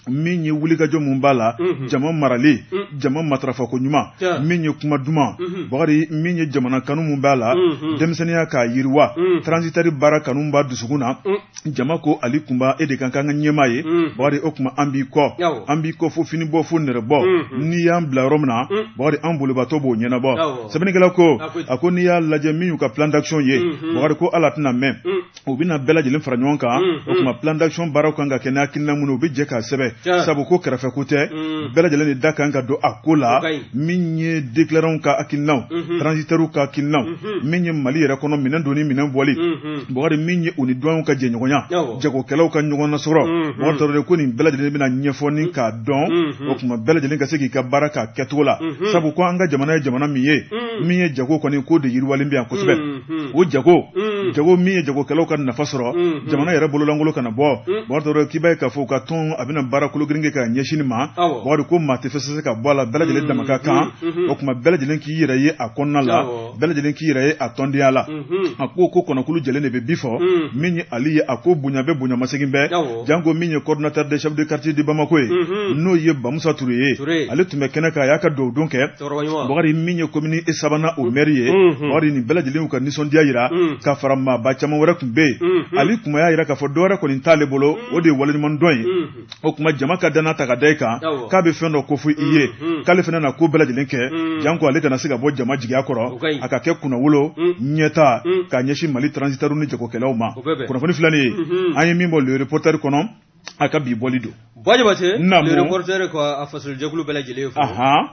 Speaker 1: min ye wulikajɔ min b'a la jama marali jama matarafako ɲuman min ye kuma duman Bɔkari min ye jamana kanu min b'a la denmisɛnninya k'a yiriwa transitaire baara kanu b'a dusukun na jama ko Ali Kuma e de kan k'an ka ɲɛmaa ye Bɔkari o tuma an b'i kɔ an b'i kɔ fo fini bɔ fo nɛrɛ bɔ n'i y'an bila yɔrɔ min na Bɔkari an bolibatɔ b'o ɲɛnabɔ sɛbɛnnikɛla ko a ko n'i y'a lajɛ min y'u ka plan d'action ye Bɔkari ko ala tɛna mɛn u bɛna bɛɛ lajɛlen fara ɲɔgɔn kan o tuma plan d'action baaraw kan ka kɛ ni hakilina minnu u bɛ jɛ k'a sɛbɛn sabu ko kɛrɛfɛ ko tɛ bɛɛ lajɛlen de da kan ka don a ko la min ye déclarants ka hakilinaw transitaires ka hakilinaw min ye Mali yɛrɛ kɔnɔ minɛn donni minɛn bɔli Bɔkari min ye u ni douaniers ka jɛɲɔgɔnya jagokɛlaw ka ɲɔgɔn nasɔrɔ Bɔkari Tarawele ko nin bɛɛ lajɛlen bɛna ɲɛfɔ ni k'a dɔn o tuma bɛɛ lajɛlen ka se k'i ka baara k'a kɛcogo la sabu ko an ka jamana ye jamana min ye min ye jago kɔni k'o de yiriwalen bɛ yan kosɛbɛ o jago jago min ye jagokɛlaw ka nafa sɔrɔ jamana yɛrɛ bololankolon kana bɔ Bɔkari Tarawele k'i b'a ye k'a fɔ u ka tɔn a bɛna baara kologirin kɛ ka ɲɛsin nin ma Bɔkari ko maa tɛ fɛsɛsɛ ka bɔ a la bɛɛ lajɛlen dama ka kan o tuma bɛɛ lajɛlen k'i yɛrɛ ye a kɔnɔna la bɛɛ lajɛlen k'i yɛrɛ ye a tɔndenya la a ko ko kɔnɔkulu jɛlen de bɛ bi fɔ min ye Ali ye a ko bonya bɛ bonyamasegin bɛɛ janko min ye coordonnateur des chefs de quartier de Bamako ye n'o ye Bamusa Ture ye ale tun bɛ kɛnɛ kan a y'a ka dugawu don kɛ Bɔkari min ye commune sabanan o maire ye Bɔkari nin bɛɛ lajɛlen y'u ka nisɔndiya jira ka fara maaba caman wɛrɛ tun bɛ yen Ali Kuma y'a jira k'a fɔ dɔwɛrɛ kɔni t'ale bolo o de ye waleɲumandɔn ye o tuma jama ka danna ta ka da i kan k'a bɛ fɛn dɔ kofɔ i ye k'ale fana na ko bɛɛ lajɛlen kɛ janko ale kana se ka bɔ jama jigiya kɔrɔ. A ka kɛ kunnawolo ɲɛta ka ɲɛsin Mali transitaires ni jagokɛlaw ma. Kunnafoni filɛ nin ye, an ye min bɔ Le Reporter kɔnɔ, a ka bi bɔli don.
Speaker 2: Buwa Jabate, Le Reporter ka a fasolijɛkulu bɛɛ lajɛlen fo.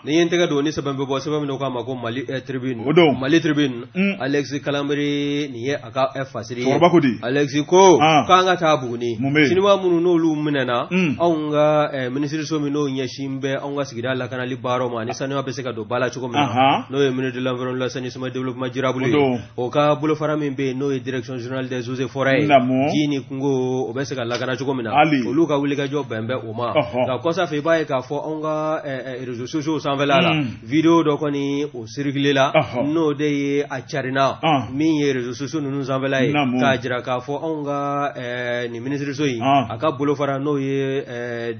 Speaker 2: Ni ye n tɛgɛ don ni sɛbɛn bɛ bɔ, sɛbɛn min n'u k'a ma ko Mali Tribune.
Speaker 1: O don.
Speaker 2: Mali Tribune. Alexis Kalambry nin ye a ka fasiri ye.
Speaker 1: Cɛkɔrɔba ko di?
Speaker 2: Alexis ko k'an ka taa Buguni.
Speaker 1: Mun bɛ yen?
Speaker 2: Siniwa minnu n'olu minɛna, anw ka minisiriso min n'o ɲɛsin bɛ anw ka sigida lakanali baaraw ma ani sanuya bɛ se ka don ba la cogo min na, n'o ye ministre de l'environnement, l'assainissement et développement durable ye. O ka bolofara min bɛ yen n'o ye direction générale des eaux et forêts ye. Ji ni kungo o bɛ se ka lakana cogo min na, olu ka wulikajɔ bɛn bɛ o ma. Nka kɔsa fɛ, i b'a ye k'a fɔ anw ka réseaux sociaux sanfɛla la, vidéo dɔ kɔni o circulé la, n'o de ye a carinna min ye réseaux sociaux ninnu sanfɛla ye, k'a jira k'a fɔ anw ka nin minisiriso in, a ka bolofara n'o ye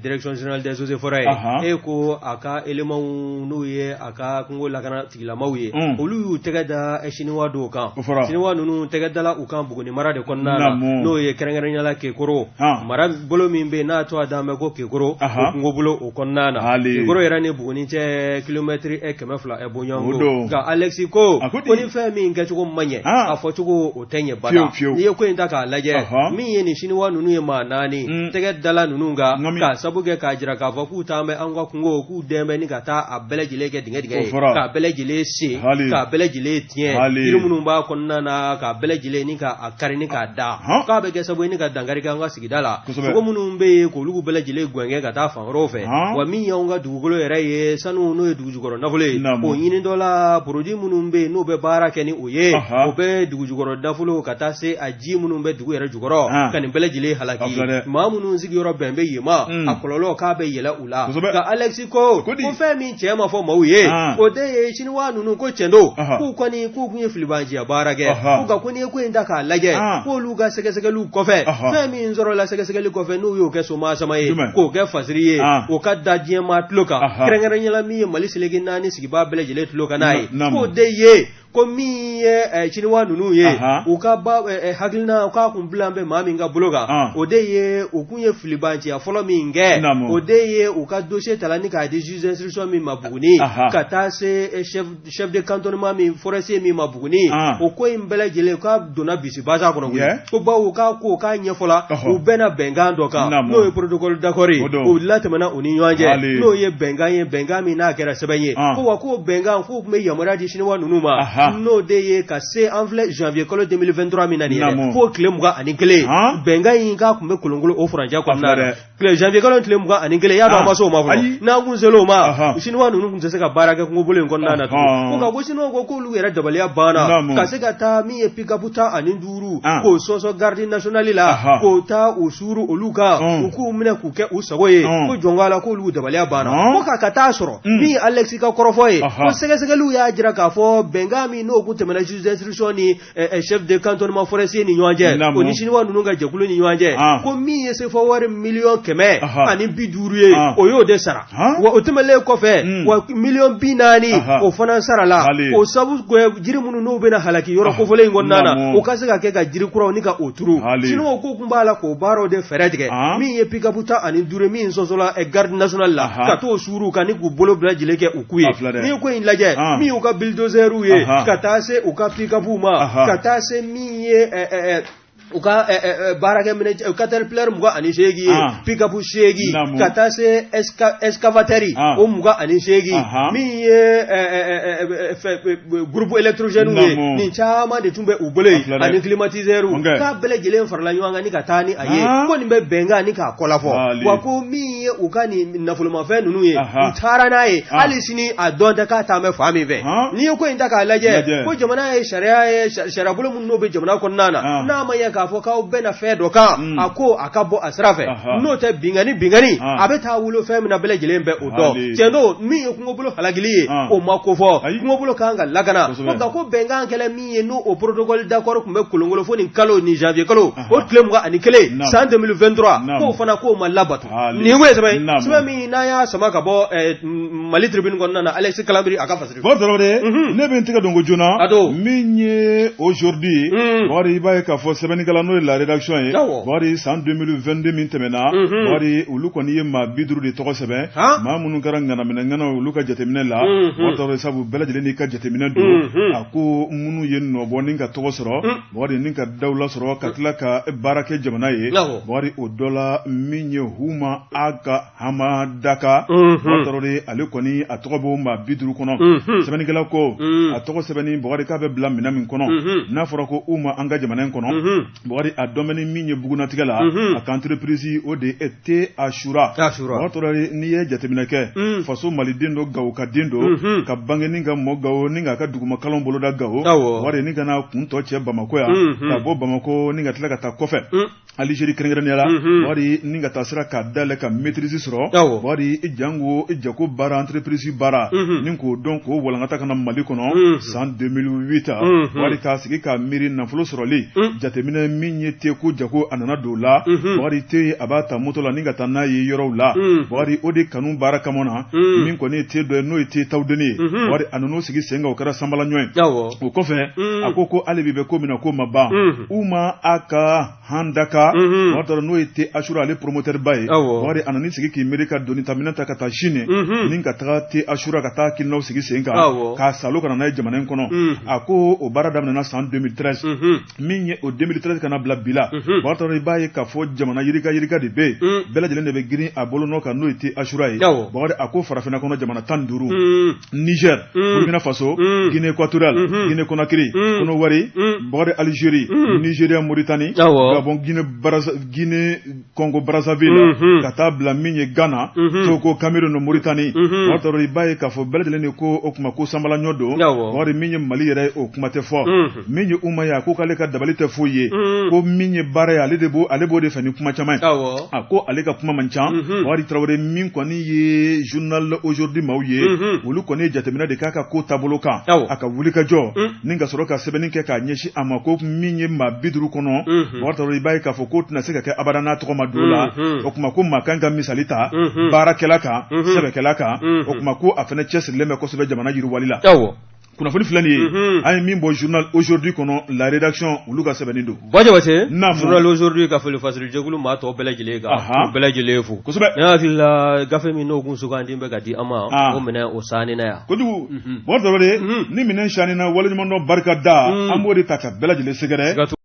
Speaker 2: direction générale des eaux et forêts ye, e ko a ka éléments n'o ye a ka kungo lakana tigilamaw ye, olu y'u tɛgɛ da siniwa dɔw kan. Siniwa ninnu tɛgɛ dala u kan Buguni mara de kɔnɔna na, n'o ye kɛrɛnkɛrɛnnenya la Kekoro mara bolo min bɛ yen n'a tɔgɔ dalen bɛ ko Kekoro, o kungo bolo o kɔnɔna na. Kekoro yɛrɛ ni Buguni cɛ kilomɛtiri 200 bɔɲɔgɔnko. Nka Alexis ko ko ni fɛn min kɛcogo ma ɲɛ, a fɔcogo o tɛ ɲɛ bada. N'i ye ko in ta k'a lajɛ, min ye nin siniwa ninnu ye, maa naani tɛgɛ dala ninnu kan k'a sabu kɛ k'a jira k'a fɔ k'u taa bɛ an ka kungo, k'u dɛn bɛ ni ka taa a bɛɛ lajɛlen kɛ dingɛ dingɛ ye, k'a bɛɛ lajɛlen sen, k'a bɛɛ lajɛlen tiɲɛ, jiri minnu b'a kɔnɔna na, k'a bɛɛ lajɛlen ni k'a kari ni k'a da, k'a bɛ kɛ sababu ye ni ka dankari kɛ an ka sigida la. Sogo minnu bɛ yen k'olu bɛɛ lajɛlen gɛngɛn ka taa fan wɛrɛw fɛ. Wa min y'anw ka dugukolo yɛrɛ ye, sanu n'o ye dugujukɔrɔ nafolo ye, o ɲini dɔ la, produit minnu bɛ yen n'o bɛ baara kɛ ni o ye, o bɛ dugujukɔrɔ nafolo ka taa se a ji minnu bɛ dugu yɛrɛ jukɔrɔ, ka nin bɛɛ lajɛlen halaki. Maa minnu sigiyɔrɔ bɛn bɛ yen ma, a kɔlɔlɔ k'a bɛ yɛlɛ u la. Nka Alexis ko ko fɛn min cɛ ma fɔ maaw ye, o de ye siniwa ninnu ko cɛn don, k'u kɔni k'u tun ye filibanciya baara kɛ. Nka ko n'i ye ko in ta k'a lajɛ, k'olu ka sɛgɛsɛgɛliw kɔfɛ, fɛn min sɔrɔla sɛgɛsɛgɛli kɔfɛ, n'u y'o kɛ soma sama ye, k'o kɛ fasiri ye, o ka da diɲɛ maa tulo kan, kɛrɛnkɛrɛnnenya la min ye Mali seleke naani sigibaa bɛɛ lajɛlen tulo kan n'a ye, k'o de ye ko min ye siniwa ninnu ye, u ka hakilina k'a kun bila bɛ maa min ka bolo kan, o de ye u kun ye filibanciya fɔlɔ min kɛ, o de ye u ka dossier tala ni k'a di juge d'instruction min ma Buguni, ka taa se chef de cantonnement min forestier min ma Buguni. O ko in bɛɛ lajɛlen k'a donna bisibasa kɔnɔ koyi, ko bawo k'a ko k'a ɲɛfɔla, u bɛnna bɛnkan dɔ kan, n'o ye protocole d'accord ye, o latɛmɛna u ni ɲɔgɔn cɛ, n'o ye bɛnkan ye, bɛnkan min n'a kɛra sɛbɛn ye. Ko wa k'o bɛnkan k'o tun bɛ yamaruya di siniwa ninnu ma, n'o de ye ka se an filɛ janvier kalo 2023 min na nin ye dɛ, fo tile 21, bɛnkan in k'a tun bɛ kolonkolon o furancɛ kɔnɔna na. Tile janvier kalo tile 21, y'a dɔn an ma se o ma fɔlɔ. N'an kun sera o ma, siniwa ninnu tun tɛ se ka baara kɛ kungobolo in kɔnɔna na tugun. Ko nka ko siniwa ko k'olu yɛrɛ dabaliya banna ka se ka taa min ye pick-up 15 k'o sɔsɔ garde nationale la, k'o taa o suuru olu kan, u k'u minɛ k'u kɛ u sago ye, ko jɔn ko Ala, k'olu dabaliya banna. Ko ka taa sɔrɔ min ye Alexis ka kɔrɔfɔ ye, ko sɛgɛsɛgɛliw y'a jira k'a fɔ bɛnkan min n'o kun tɛmɛna juge d'instruction ni chef de cantonnement forestier ni ɲɔgɔn cɛ, o ni siniwa ninnu ka jɛkulu ni ɲɔgɔn cɛ, ko min ye sefa wari miliyɔn 150 ye, o y'o de sara. Wa o tɛmɛnlen kɔfɛ, wa miliyɔn 40 o fana sarala, o sabu jiri minnu n'u bɛna halaki yɔrɔ kofɔlen in kɔnɔna na, o ka se ka kɛ ka jiri kuraw ni ka o turu. Siniwaw ko tun b'a la k'o baaraw de fɛɛrɛ tigɛ. Min ye pick-up 15 min sɔsɔla garde nationale la, ka t'o suuru kan ni k'u bolo bila lajɛlen kɛ u ku ye. N'i ye ko in lajɛ, min y'u ka bulldozerw ye, ka taa se u ka pick-upw ma, ka taa se min ye u ka baarakɛminɛ caterpillar 28 ye, pick-up 8, ka taa se excavateur o 28, min ye groupe électrogène ye, nin caman de tun bɛ u bolo yen, ani climatiseur, k'a bɛɛ lajɛlen farala ɲɔgɔn kan ni ka taa ni a ye. Ko nin bɛ bɛnkan ni k'a kɔlafɔ. Wa ko min ye u ka nin nafolomafɛn ninnu ye, u taara n'a ye, hali sini a dɔn tɛ k'a taa bɛ fan min fɛ. N'i ye ko in ta k'a lajɛ, ko jamana ye sariya ye, sariyabolo minnu n'o bɛ jamana kɔnɔna na, n'a ma ɲɛ k'a fɔ k'aw bɛnna fɛn dɔ kan, a ko a ka bɔ a sira fɛ, n'o tɛ binkanni binkanni a bɛ taa wolo fɛn min na, bɛɛ lajɛlen bɛ o dɔn. Tiɲɛ don, min ye kungobolo halakili ye, o ma kofɔ, kungobolo kan ka lakana. Nka ko bɛnkan kɛlen min ye, n'o o protocole d'accord tun bɛ kolonkolon fo nin kalo nin janvier kalo o tile 21 san 2023, k'o fana k'o ma labato. Nin ko ye sɛbɛn sɛbɛn min n'an y'a sama ka bɔ Mali Tribune kɔnɔna na, Alexis Kalambry a ka fasiri.
Speaker 1: Bakari Tarawele, ne bɛ n tɛgɛ don ko joona.
Speaker 2: A don.
Speaker 1: Min ye aujourd'hui, Bakari, i b'a ye k'a fɔ sɛbɛnni Sɛbɛnnikɛla n'o ye La Rédaction ye, Bukari, san 2022 min tɛmɛna, Bukari, olu kɔni ye maa 50 de tɔgɔ sɛbɛn, maa minnu kɛra ŋanaminɛ ŋanaw ye olu ka jateminɛ la, Bukari Tarawele, sabu bɛɛ lajɛlen n'i ka jateminɛ don. A ko minnu ye nɔbɔ ni ka tɔgɔ sɔrɔ, Bukari, ni ka dawula sɔrɔ ka tila ka baara kɛ jamana ye, Bukari, o dɔ la min ye Huma Aga Hamadaka, Bukari Tarawele, ale kɔni a tɔgɔ b'o maa 50 kɔnɔ. Sɛbɛnnikɛla ko a tɔgɔ sɛbɛnni, Bukari, k'a bɛ bila minɛn min kɔnɔ, n'a fɔra ko Huma an ka jamana in kɔnɔ, Bukari, a dɔn bɛ ni min ye bugunatigɛ la, a ka entreprise o de ye Thé Achoura. Bukari Tarawele, n'i ye jateminɛ kɛ, faso maliden don, Gawo ka den don, ka bange ni ka mɔ Gawo ni k'a ka dugumakalanw boloda Gawo, Bukari, ni ka na kun tɔ cɛ Bamakɔ yan, ka bɔ Bamakɔ ni ka tila ka taa kɔfɛ Algérie kɛrɛnkɛrɛnnenya la, Bukari, ni ka taa sira k'a dayɛlɛ ka maîtrise sɔrɔ, Bukari, jango jago baara, entreprise baara, ni k'o dɔn k'o walankata ka na Mali kɔnɔ san 2008. Bukari, k'a sigi k'a miiri nafolo sɔrɔli jateminɛ min ye te ko jago, a nana don o la. Bukari, te a b'a ta moto la ni ka taa n'a ye yɔrɔw la. Bukari, o de kanu baara kama na, min kɔni ye te dɔ ye n'o ye te tawudeni ye, Bukari, a nan'o sigi sen kan, o kɛra sanbalaɲɔ ye. O kɔfɛ, a ko hali bi bɛ ko min na, k'o ma ban. Huma Aga Handaka, Bukari Tarawele, n'o ye Thé Achoura ale promoteur ba ye, Bukari, a nan'i sigi k'i miiri ka doni ta minɛn ta ka taa Chine ni ka taga Thé Achoura ka taa hakilinaw sigi sen kan k'a salo ka na n'a ye jamana in kɔnɔ. A ko o baara daminɛna san 2013. Min ye o 2013 ka na bila bi la, Bukari Tarawele, i b'a ye k'a fɔ jamana yirika yirika de bɛ yen, bɛɛ lajɛlen de bɛ girin a bolonɔ kan, n'o ye Thé Achoura ye. Bukari, a ko farafinna kɔnɔ jamana 15, Niger, Burkina Faso, Guinée équatoriale, Guinée Conakry, Kɔnɔwari, Bukari, Algérie, Nigeria, Mauritanie, Gabon, Guinée Brazza, Guinée Congo Brazzaville, ka taa bila min ye Ghana, Togo, Cameroun, Mauritanie. Bukari Tarawele, i b'a ye k'a fɔ bɛɛ lajɛlen de ko o tuma ko sanbalaɲɔ don. Bukari, min ye Mali yɛrɛ ye, o kuma tɛ fɔ. Min ye Huma ye, a ko k'ale ka dabali tɛ foyi ye, ko min ye baara ye, ale de b'o, ale b'o de fɛ ni kuma caman ye. A ko ale ka kuma man ca. Bukari Tarawele, min kɔni ye Journal Aujourd'hui maaw ye, olu kɔni ye jateminɛ de k'a ka ko taabolo kan, a ka wulikajɔ, ni ka sɔrɔ ka sɛbɛnni kɛ k'a ɲɛsin a ma, ko min ye maa 50 kɔnɔ, Bukari Tarawele, i b'a ye k'a fɔ k'o tɛna se ka kɛ abada n'a tɔgɔ ma don o la. O tuma ko maa kan ka misali ta baarakɛla kan, sɛbɛkɛla kan. O tuma ko a fana cɛsirilen bɛ kosɛbɛ jamana yiriwali la. Kunnafoni filɛ nin ye, an ye min bɔ Journal Aujourd'hui kɔnɔ, La Rédaction olu ka sɛbɛnni don.
Speaker 2: Buwa Jabate, Journal Aujourd'hui ka foli fasiri jɛkulu maa tɔw bɛɛ lajɛlen kan, k'u bɛɛ lajɛlen fo
Speaker 1: kosɛbɛ.
Speaker 2: Ne hakili la gafe min n'o kun sugandi bɛ ka di an ma, o minɛ o sanni na yan
Speaker 1: kojugu. Bukari Tarawele, ni minɛn sanni na, waleɲumandɔn barika da, an b'o de ta ka bɛɛ lajɛlen sɛgɛrɛ.